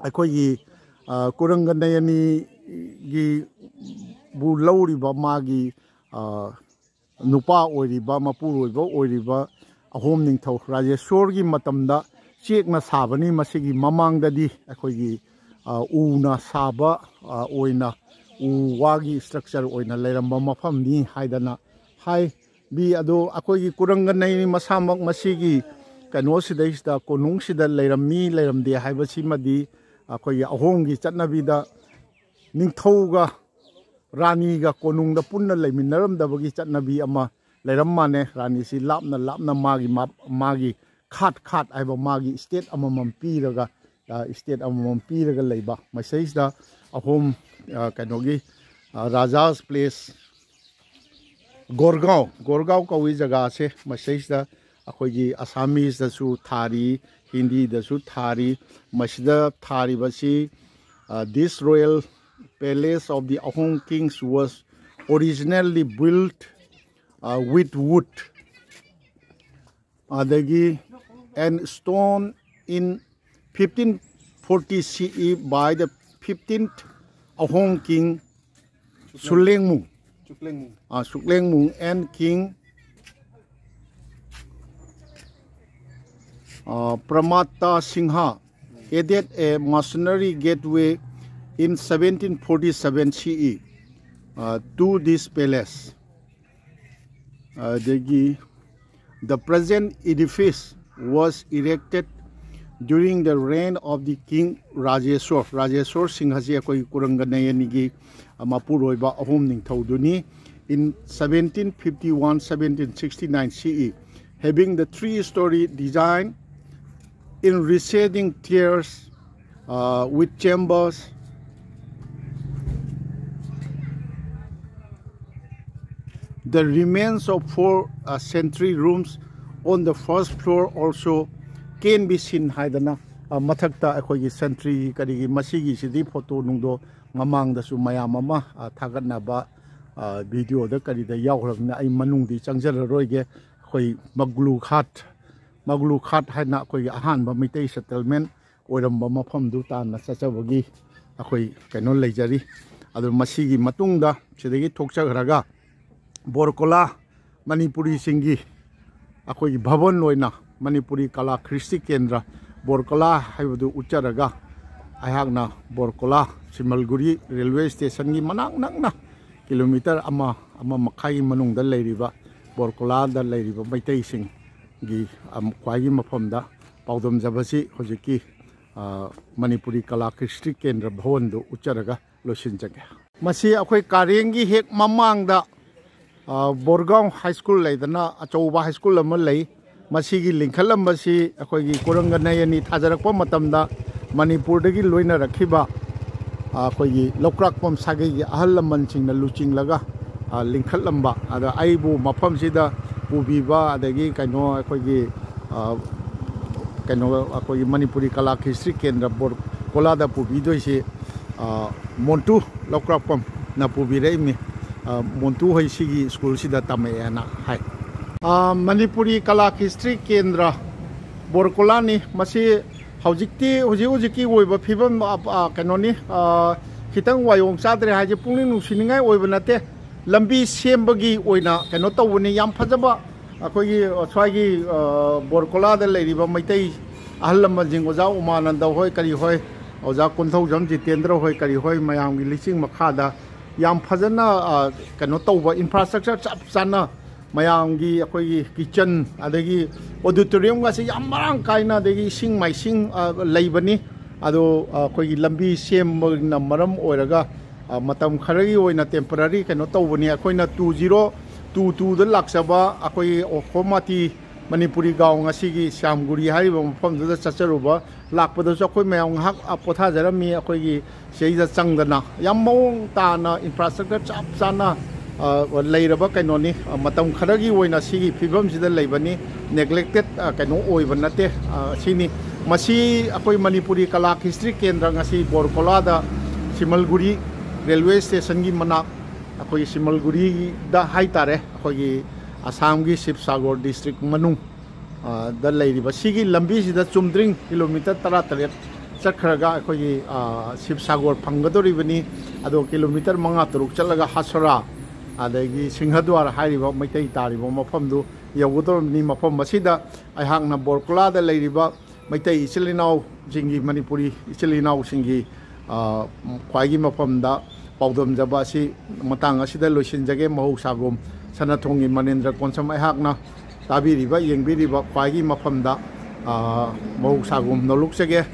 ꯑꯩꯈꯣꯏꯒꯤ, ꯑ, ꯀꯨꯔꯪꯒ ꯅꯌꯅꯤꯒꯤ ꯕꯨ ꯂꯧꯔꯤꯕ ꯃꯥꯒꯤ, ꯑ, ꯅꯨꯄꯥ ꯑꯣꯏꯔꯤꯕ, ꯃꯄꯨꯔꯣꯏꯕ ꯑꯣꯏꯔꯤꯕ ꯑꯍꯣꯝ ꯅꯤꯡꯊꯧ ꯔꯥꯖꯦꯁꯣꯔꯒꯤ ꯃꯇꯝꯗ ꯆꯦꯛꯅ ꯁꯥꯕꯅꯤ꯫ ꯃꯁꯤꯒꯤ ꯃꯃꯥꯡꯗꯗꯤ ꯑꯩꯈꯣꯏꯒꯤ, ꯑ, ꯎꯅ ꯁꯥꯕ, ꯑ, ꯑꯣꯏꯅ ꯎ ꯋꯥꯒꯤ ꯏꯁꯇ꯭ꯔꯛꯆꯔ ꯑꯣꯏꯅ ꯂꯩꯔꯝꯕ ꯃꯐꯝꯅꯤ ꯍꯥꯏꯗꯅ ꯍꯥꯏ꯫ ꯕꯤ ꯑꯗꯣ ꯑꯩꯈꯣꯏꯒꯤ ꯀꯨꯔꯪꯒ ꯅꯩꯅꯤ ꯃꯁꯥꯃꯛ ꯃꯁꯤꯒꯤ ꯀꯩꯅꯣꯁꯤꯗꯩꯁꯤꯗ, ꯀꯣꯅꯨꯡꯁꯤꯗ ꯂꯩꯔꯝꯃꯤ ꯂꯩꯔꯝꯗꯦ ꯍꯥꯏꯕꯁꯤꯃꯗꯤ ꯑꯩꯈꯣꯏꯒꯤ ꯑꯍꯣꯝꯒꯤ ꯆꯠꯅꯕꯤꯗ ꯅꯤꯡꯊꯧꯒ ꯔꯥꯅꯤꯒ ꯀꯣꯅꯨꯡꯗ ꯄꯨꯟꯅ ꯂꯩꯃꯤꯟꯅꯔꯝꯗꯕꯒꯤ ꯆꯠꯅꯕꯤ ꯑꯃ ꯂꯩꯔꯝ ꯃꯥꯜꯂꯦ꯫ ꯔꯥꯅꯤꯁꯤ ꯂꯥꯞꯅ ꯂꯥꯞꯅ ꯃꯥꯒꯤ ꯃꯥ-, ꯃꯥꯒꯤ ꯈꯥꯠ ꯈꯥꯠ ꯍꯥꯏꯕ ꯃꯥꯒꯤ ꯏꯁꯇꯦꯠ ꯑꯃꯃꯝ ꯄꯤꯔꯒ, ꯑ, ꯏꯁꯇꯦꯠ ꯑꯃꯃꯝ ꯄꯤꯔꯒ ꯂꯩꯕ꯫ ꯃꯁꯤꯗꯩꯁꯤꯗ ꯑꯍꯨꯝ, ꯑ, ꯀꯩꯅꯣꯒꯤ, ꯑ, ꯔꯥꯖꯥꯁ ꯄ꯭ꯂꯦꯁ, ꯒꯣꯔꯒꯥꯎ, ꯒꯣꯔꯒꯥꯎ ꯀꯧꯏ ꯖꯒꯥꯁꯦ꯫ ꯃꯁꯤꯗꯩꯁꯤꯗ ꯑꯩꯈꯣꯏꯒꯤ ꯑꯁꯥꯃꯤꯁꯇꯁꯨ ꯊꯥꯔꯤ, ꯍꯤꯟꯗꯤꯗꯁꯨ ꯊꯥꯔꯤ꯫ ꯃꯁꯤꯗ ꯊꯥꯔꯤꯕꯁꯤ, ꯑ, "This royal palace of the Ahom kings was originally built, uh, with wood, ꯑꯗꯒꯤ, and stone in fifteen forty C E by the fifteenth Ahom king Sulengmung, Chuklengmung. Uh, Suklengmung and King, uh, Pramata Singha added a masonry gateway in seventeen forty-seven C E, uh, to this palace." ꯑꯗꯒꯤ, "The present edifice was erected during the reign of the King Rajeshwar." Rajeshwar ꯁꯤꯡꯍꯁꯤ ꯑꯩꯈꯣꯏꯒꯤ ꯀꯨꯔꯪꯒ ꯅꯌꯅꯤꯒꯤ, ꯑ, ꯃꯄꯨꯔꯣꯏꯕ ꯑꯍꯨꯝ ꯅꯤꯡꯊꯧꯗꯨꯅꯤ꯫ "In seventeen fifty-one, seventeen sixty-nine C E, having the three-story design in receding tiers, uh, with chambers. The remains of four, uh, sentry rooms on the first floor also can be seen" ꯍꯥꯏꯗꯅ, ꯑ, ꯃꯊꯛꯇ ꯑꯩꯈꯣꯏꯒꯤ centre ꯀꯔꯤꯒꯤ ꯃꯁꯤꯒꯤꯁꯤꯗꯤ photo ꯅꯨꯡꯗꯣ ꯃꯃꯥꯡꯗꯁꯨ ꯃꯌꯥꯝ ꯑꯃ, ꯑ, ꯊꯥꯒꯠꯅꯕ, ꯑ, ꯚꯤꯗꯤꯑꯣꯗ ꯀꯔꯤꯗ ꯌꯥꯎꯈ꯭ꯔꯕꯅꯤꯅ ꯑꯩ ꯃꯅꯨꯡꯗꯤ ꯆꯪꯖꯔꯔꯣꯏꯒꯦ꯫ ꯑꯩꯈꯣꯏ ꯃꯒ꯭ꯂꯨ ꯈꯥꯠ, ꯃꯒ꯭ꯂꯨ ꯈꯥꯠ ꯍꯥꯏꯅ ꯑꯩꯈꯣꯏꯒꯤ ꯑꯍꯥꯟꯕ ꯃꯩꯇꯩ ꯁꯦꯇꯜꯃꯦꯟ ꯑꯣꯏꯔꯝꯕ ꯃꯐꯝꯗꯨ ꯇꯥꯟꯅ ꯆꯠꯆꯕꯒꯤ ꯑꯩꯈꯣꯏ ꯀꯩꯅꯣ ꯂꯩꯖꯔꯤ꯫ ꯑꯗꯨ ꯃꯁꯤꯒꯤ ꯃꯇꯨꯡꯗ ꯁꯤꯗꯒꯤ ꯊꯣꯛꯆꯈ꯭ꯔꯒ ꯕꯣꯔꯀꯣꯂꯥ ꯃꯅꯤꯄꯨꯔꯤꯁꯤꯡꯒꯤ ꯑꯩꯈꯣꯏꯒꯤ ꯚꯕꯟ ꯑꯣꯏꯅ ꯃꯅꯤꯄꯨꯔꯤ ꯀꯂꯥ ꯀ꯭ꯔꯤꯁꯇꯤ ꯀꯦꯟꯗ꯭ꯔ ꯕꯣꯔꯀꯣꯂꯥ ꯍꯥꯏꯕꯗꯨ ꯎꯠꯆꯔꯒ ꯑꯩꯍꯥꯛꯅ ꯕꯣꯔꯀꯣꯂꯥ ꯁꯤꯃꯜꯒꯨꯔꯤ ꯔꯦꯜꯋꯦ ꯁ꯭ꯇꯦꯁꯟꯒꯤ ꯃꯅꯥꯛ ꯅꯛꯅ ꯀꯤꯂꯣꯃꯤꯇꯔ ꯑꯃ, ꯑꯃ ꯃꯈꯥꯏꯒꯤ ꯃꯅꯨꯡꯗ ꯂꯩꯔꯤꯕ ꯕꯣꯔꯀꯣꯂꯥꯗ ꯂꯩꯔꯤꯕ ꯃꯩꯇꯩꯁꯤꯡꯒꯤ, ꯑꯝ, ꯈ꯭ꯋꯥꯏꯒꯤ ꯃꯐꯝꯗ ꯄꯥꯎꯗꯝꯖꯕꯁꯤ ꯍꯧꯖꯤꯛꯀꯤ, ꯑ, ꯃꯅꯤꯄꯨꯔꯤ ꯀꯂꯥ ꯀ꯭ꯔꯤꯁꯇꯤ ꯀꯦꯟꯗ꯭ꯔ ꯚꯋꯟꯗꯨ ꯎꯠꯆꯔꯒ ꯂꯣꯏꯁꯤꯟꯖꯒꯦ꯫ ꯃꯁꯤ ꯑꯩꯈꯣꯏ ꯀꯥꯔꯦꯡꯒꯤ ꯍꯦꯛ ꯃꯃꯥꯡꯗ, ꯑ, ꯕꯣꯔꯒꯥꯎ ꯍꯥꯏ ꯁ꯭ꯀꯨꯜ ꯂꯩꯗꯅ, ꯑꯆꯧꯕ ꯍꯥꯏ ꯁ꯭ꯀꯨꯜ ꯑꯃ ꯂꯩ꯫ ꯃꯁꯤꯒꯤ ꯂꯤꯡꯈꯠꯂꯝꯕꯁꯤ ꯑꯩꯈꯣꯏꯒꯤ ꯀꯨꯔꯪꯒ ꯅꯌꯅꯤ ꯊꯥꯖꯔꯛꯄ ꯃꯇꯝꯗ ꯃꯅꯤꯄꯨꯔꯗꯒꯤ ꯂꯣꯏꯅꯔꯛꯈꯤꯕ, ꯑ, ꯑꯩꯈꯣꯏꯒꯤ ꯂꯧꯀ꯭ꯔꯥꯛꯄꯝ ꯁꯥꯒꯩꯒꯤ ꯑꯍꯜ ꯂꯃꯟꯁꯤꯡꯅ ꯂꯨꯆꯤꯡꯂꯒ, ꯑ, ꯂꯤꯡꯈꯠꯂꯝꯕ꯫ ꯑꯗ ꯑꯩꯕꯨ ꯃꯐꯝꯁꯤꯗ ꯄꯨꯕꯤꯕ, ꯑꯗꯒꯤ ꯀꯩꯅꯣ, ꯑꯩꯈꯣꯏꯒꯤ, ꯑ, ꯀꯩꯅꯣ, ꯑꯩꯈꯣꯏꯒꯤ ꯃꯅꯤꯄꯨꯔꯤ ꯀꯂꯥ ꯈꯤꯁꯇ꯭ꯔꯤ ꯀꯦꯟꯗ꯭ꯔ ꯕꯣꯔꯀꯣꯂꯥꯗ ꯄꯨꯕꯤꯗꯣꯏꯁꯤ, ꯑ, ꯃꯣꯟꯇꯨ ꯂꯧꯀ꯭ꯔꯥꯛꯄꯝꯅ ꯄꯨꯕꯤꯔꯛꯏꯃꯤ꯫ ꯑ, ꯃꯣꯟꯇꯨ ꯍꯣꯏ ꯁꯤꯒꯤ ꯁ꯭ꯀꯨꯜꯁꯤꯗ ꯇꯝꯃꯛꯑꯦꯅ ꯍꯥꯏ꯫ ꯑ, ꯃꯅꯤꯄꯨꯔꯤ ꯀꯂꯥ ꯈꯤꯁꯇ꯭ꯔꯤ ꯀꯦꯟꯗ꯭ꯔ ꯕꯣꯔꯀꯣꯂꯥꯅꯤ꯫ ꯃꯁꯤ ꯍꯧꯖꯤꯛꯇꯤ, ꯍꯧꯖꯤꯛ ꯍꯧꯖꯤꯛꯀꯤ ꯑꯣꯏꯕ ꯐꯤꯕꯝ, ꯑ, ꯑ, ꯀꯩꯅꯣꯅꯤ, ꯑ, ꯈꯤꯇꯪ ꯋꯥꯌꯣꯡ ꯆꯥꯗ꯭ꯔꯦ ꯍꯥꯏꯁꯦ ꯄꯨꯛꯅꯤꯡ ꯅꯨꯡꯁꯤꯅꯤꯡꯉꯥꯏ ꯑꯣꯏꯕ ꯅꯠꯇꯦ꯫ ꯂꯝꯕꯤ ꯁꯦꯝꯕꯒꯤ ꯑꯣꯏꯅ ꯀꯩꯅꯣ ꯇꯧꯕꯅꯤ꯫ ꯌꯥꯝ ꯐꯖꯕ ꯑꯩꯈꯣꯏꯒꯤ ꯁ꯭ꯋꯥꯏꯒꯤ, ꯑ, ꯕꯣꯔꯀꯣꯂꯥꯗ ꯂꯩꯔꯤꯕ ꯃꯩꯇꯩ ꯑꯍꯜ ꯂꯃꯟꯁꯤꯡ, ꯑꯣꯖꯥ ꯎꯃꯥꯅꯟꯗ ꯍꯣꯏ, ꯀꯔꯤ ꯍꯣꯏ, ꯑꯣꯖꯥ ꯀꯣꯟꯊꯧꯖꯝ ꯖꯤꯇꯦꯟꯗ꯭ꯔ ꯍꯣꯏ, ꯀꯔꯤ ꯍꯣꯏ, ꯃꯌꯥꯝꯒꯤ ꯂꯤꯆꯤꯡ ꯃꯈꯥꯗ ꯌꯥꯝ ꯐꯖꯅ, ꯑ, ꯀꯩꯅꯣ ꯇꯧꯕ, ꯏꯟꯐ꯭ꯔꯥꯁ꯭ꯇ꯭ꯔꯛꯆꯔ ꯆꯞ ꯆꯥꯅ ꯃꯌꯥꯝꯒꯤ ꯑꯩꯈꯣꯏꯒꯤ ꯀꯤꯠꯆꯟ, ꯑꯗꯒꯤ ꯑꯣꯗꯤꯇꯣꯔꯤꯌꯝꯒꯁꯦ ꯌꯥꯝ ꯃꯔꯥꯡ ꯀꯥꯏꯅ, ꯑꯗꯒꯤ ꯏꯁꯤꯡ ꯃꯥꯏꯁꯤꯡ, ꯑ, ꯂꯩꯕꯅꯤ꯫ ꯑꯗꯣ, ꯑ, ꯑꯩꯈꯣꯏꯒꯤ ꯂꯝꯕꯤ ꯁꯦꯝꯕꯅ ꯃꯔꯝ ꯑꯣꯏꯔꯒ, ꯑ, ꯃꯇꯝ ꯈꯔꯒꯤ ꯑꯣꯏꯅ temporary ꯀꯩꯅꯣ ꯇꯧꯕꯅꯤ꯫ ꯑꯩꯈꯣꯏꯅ two zero two twoꯗ ꯂꯥꯛꯆꯕ ꯑꯩꯈꯣꯏꯒꯤ ꯑꯣꯈꯣꯃꯥꯇꯤ ꯃꯅꯤꯄꯨꯔꯤ ꯒꯥꯎ ꯉꯁꯤꯒꯤ ꯁ꯭ꯌꯥꯝꯒꯨꯔꯤ ꯍꯥꯏꯔꯤꯕ ꯃꯐꯝꯗꯨꯗ ꯆꯠꯆꯔꯨꯕ, ꯂꯥꯛꯄꯗꯁꯨ ꯑꯩꯈꯣꯏ ꯃꯌꯥꯝ ꯉꯥꯏꯍꯥꯛ, ꯑ, ꯄꯣꯊꯥꯖꯔꯝꯃꯤ꯫ ꯑꯩꯈꯣꯏꯒꯤ ꯁꯤꯗꯩꯗ ꯆꯪꯗꯅ ꯌꯥꯝ ꯃꯑꯣꯡ ꯇꯥꯅ ꯏꯟꯐ꯭ꯔꯥꯁ꯭ꯇ꯭ꯔꯛꯆꯔ ꯆꯞ ꯆꯥꯅ, ꯑ, ꯂꯩꯔꯕ ꯀꯩꯅꯣꯅꯤ꯫ ꯑ, ꯃꯇꯝ ꯈꯔꯒꯤ ꯑꯣꯏꯅ ꯁꯤꯒꯤ ꯐꯤꯕꯝꯁꯤꯗ ꯂꯩꯕꯅꯤ, ꯅꯦꯒ꯭ꯂꯦꯛꯇꯦꯠ, ꯑ, ꯀꯩꯅꯣ ꯑꯣꯏꯕ ꯅꯠꯇꯦ, ꯑ, ꯁꯤꯅꯤ꯫ ꯃꯁꯤ ꯑꯩꯈꯣꯏ ꯃꯅꯤꯄꯨꯔꯤ ꯀꯂꯥ ꯈꯤꯁꯇ꯭ꯔꯤ ꯀꯦꯟꯗ꯭ꯔ ꯉꯁꯤ ꯕꯣꯔꯀꯣꯂꯥꯗ ꯁꯤꯃꯜꯒꯨꯔꯤ ꯔꯦꯜꯋꯦ ꯁ꯭ꯇꯦꯁꯟꯒꯤ ꯃꯅꯥꯛ, ꯑꯩꯈꯣꯏꯒꯤ ꯁꯤꯃꯜꯒꯨꯔꯤꯗ ꯍꯥꯏꯇꯥꯔꯦ, ꯑꯩꯈꯣꯏꯒꯤ ꯑꯁꯥꯝꯒꯤ ꯁꯤꯕꯁꯥꯒꯣꯔ ꯗꯤꯁꯇ꯭ꯔꯤꯛ ꯃꯅꯨꯡ, ꯑ, ꯗ ꯂꯩꯔꯤꯕ ꯁꯤꯒꯤ ꯂꯝꯕꯤꯁꯤꯗ ꯆꯨꯝꯗ꯭ꯔꯤꯡ ꯀꯤꯂꯣꯃꯤꯇꯔ ꯇꯔꯥꯇꯔꯦꯠ ꯆꯠꯈ꯭ꯔꯒ ꯑꯩꯈꯣꯏꯒꯤ, ꯑ, ꯁꯤꯕꯁꯥꯒꯣꯔ ꯐꯪꯒꯗꯧꯔꯤꯕꯅꯤ꯫ ꯑꯗꯣ ꯀꯤꯂꯣꯃꯤꯇꯔ ꯃꯉꯥ ꯇꯔꯨꯛ ꯆꯠꯂꯒ ꯍꯥꯁꯣꯔꯥ ꯑꯗꯒꯤ ꯁꯤꯡꯍꯗ꯭ꯋꯥꯔ ꯍꯥꯏꯔꯤꯕ ꯃꯩꯇꯩ ꯇꯥꯔꯤꯕ ꯃꯐꯝꯗꯨ ꯌꯧꯒꯗꯧꯔꯕꯅꯤ꯫ ꯃꯐꯝ ꯑꯁꯤꯗ ꯑꯩꯍꯥꯛꯅ ꯕꯣꯔꯀꯣꯂꯥꯗ ꯂꯩꯔꯤꯕ ꯃꯩꯇꯩ ꯏꯆꯤꯜ ꯏꯅꯥꯎꯁꯤꯡꯒꯤ, ꯃꯅꯤꯄꯨꯔꯤ ꯏꯆꯤꯜ ꯏꯅꯥꯎꯁꯤꯡꯒꯤ, ꯑ, ꯈ꯭ꯋꯥꯏꯒꯤ ꯃꯐꯝꯗ ꯄꯥꯎꯗꯝꯖꯕ ꯑꯁꯤ ꯃꯇꯥꯡ ꯑꯁꯤꯗ ꯂꯣꯏꯁꯤꯟꯖꯒꯦ꯫ ꯃꯍꯧꯁꯥꯒꯨꯝ ꯁꯅꯥꯊꯣꯡꯒꯤ ꯃꯅꯦꯟꯗ꯭ꯔ ꯀꯣꯟꯁꯝ ꯑꯩꯍꯥꯛꯅ ꯇꯥꯕꯤꯔꯤꯕ, ꯌꯦꯡꯕꯤꯔꯤꯕ ꯈ꯭ꯋꯥꯏꯒꯤ ꯃꯐꯝꯗ, ꯑ, ꯃꯍꯧꯁꯥꯒꯨꯝ ꯅꯣꯂꯨꯛꯆꯒꯦ꯫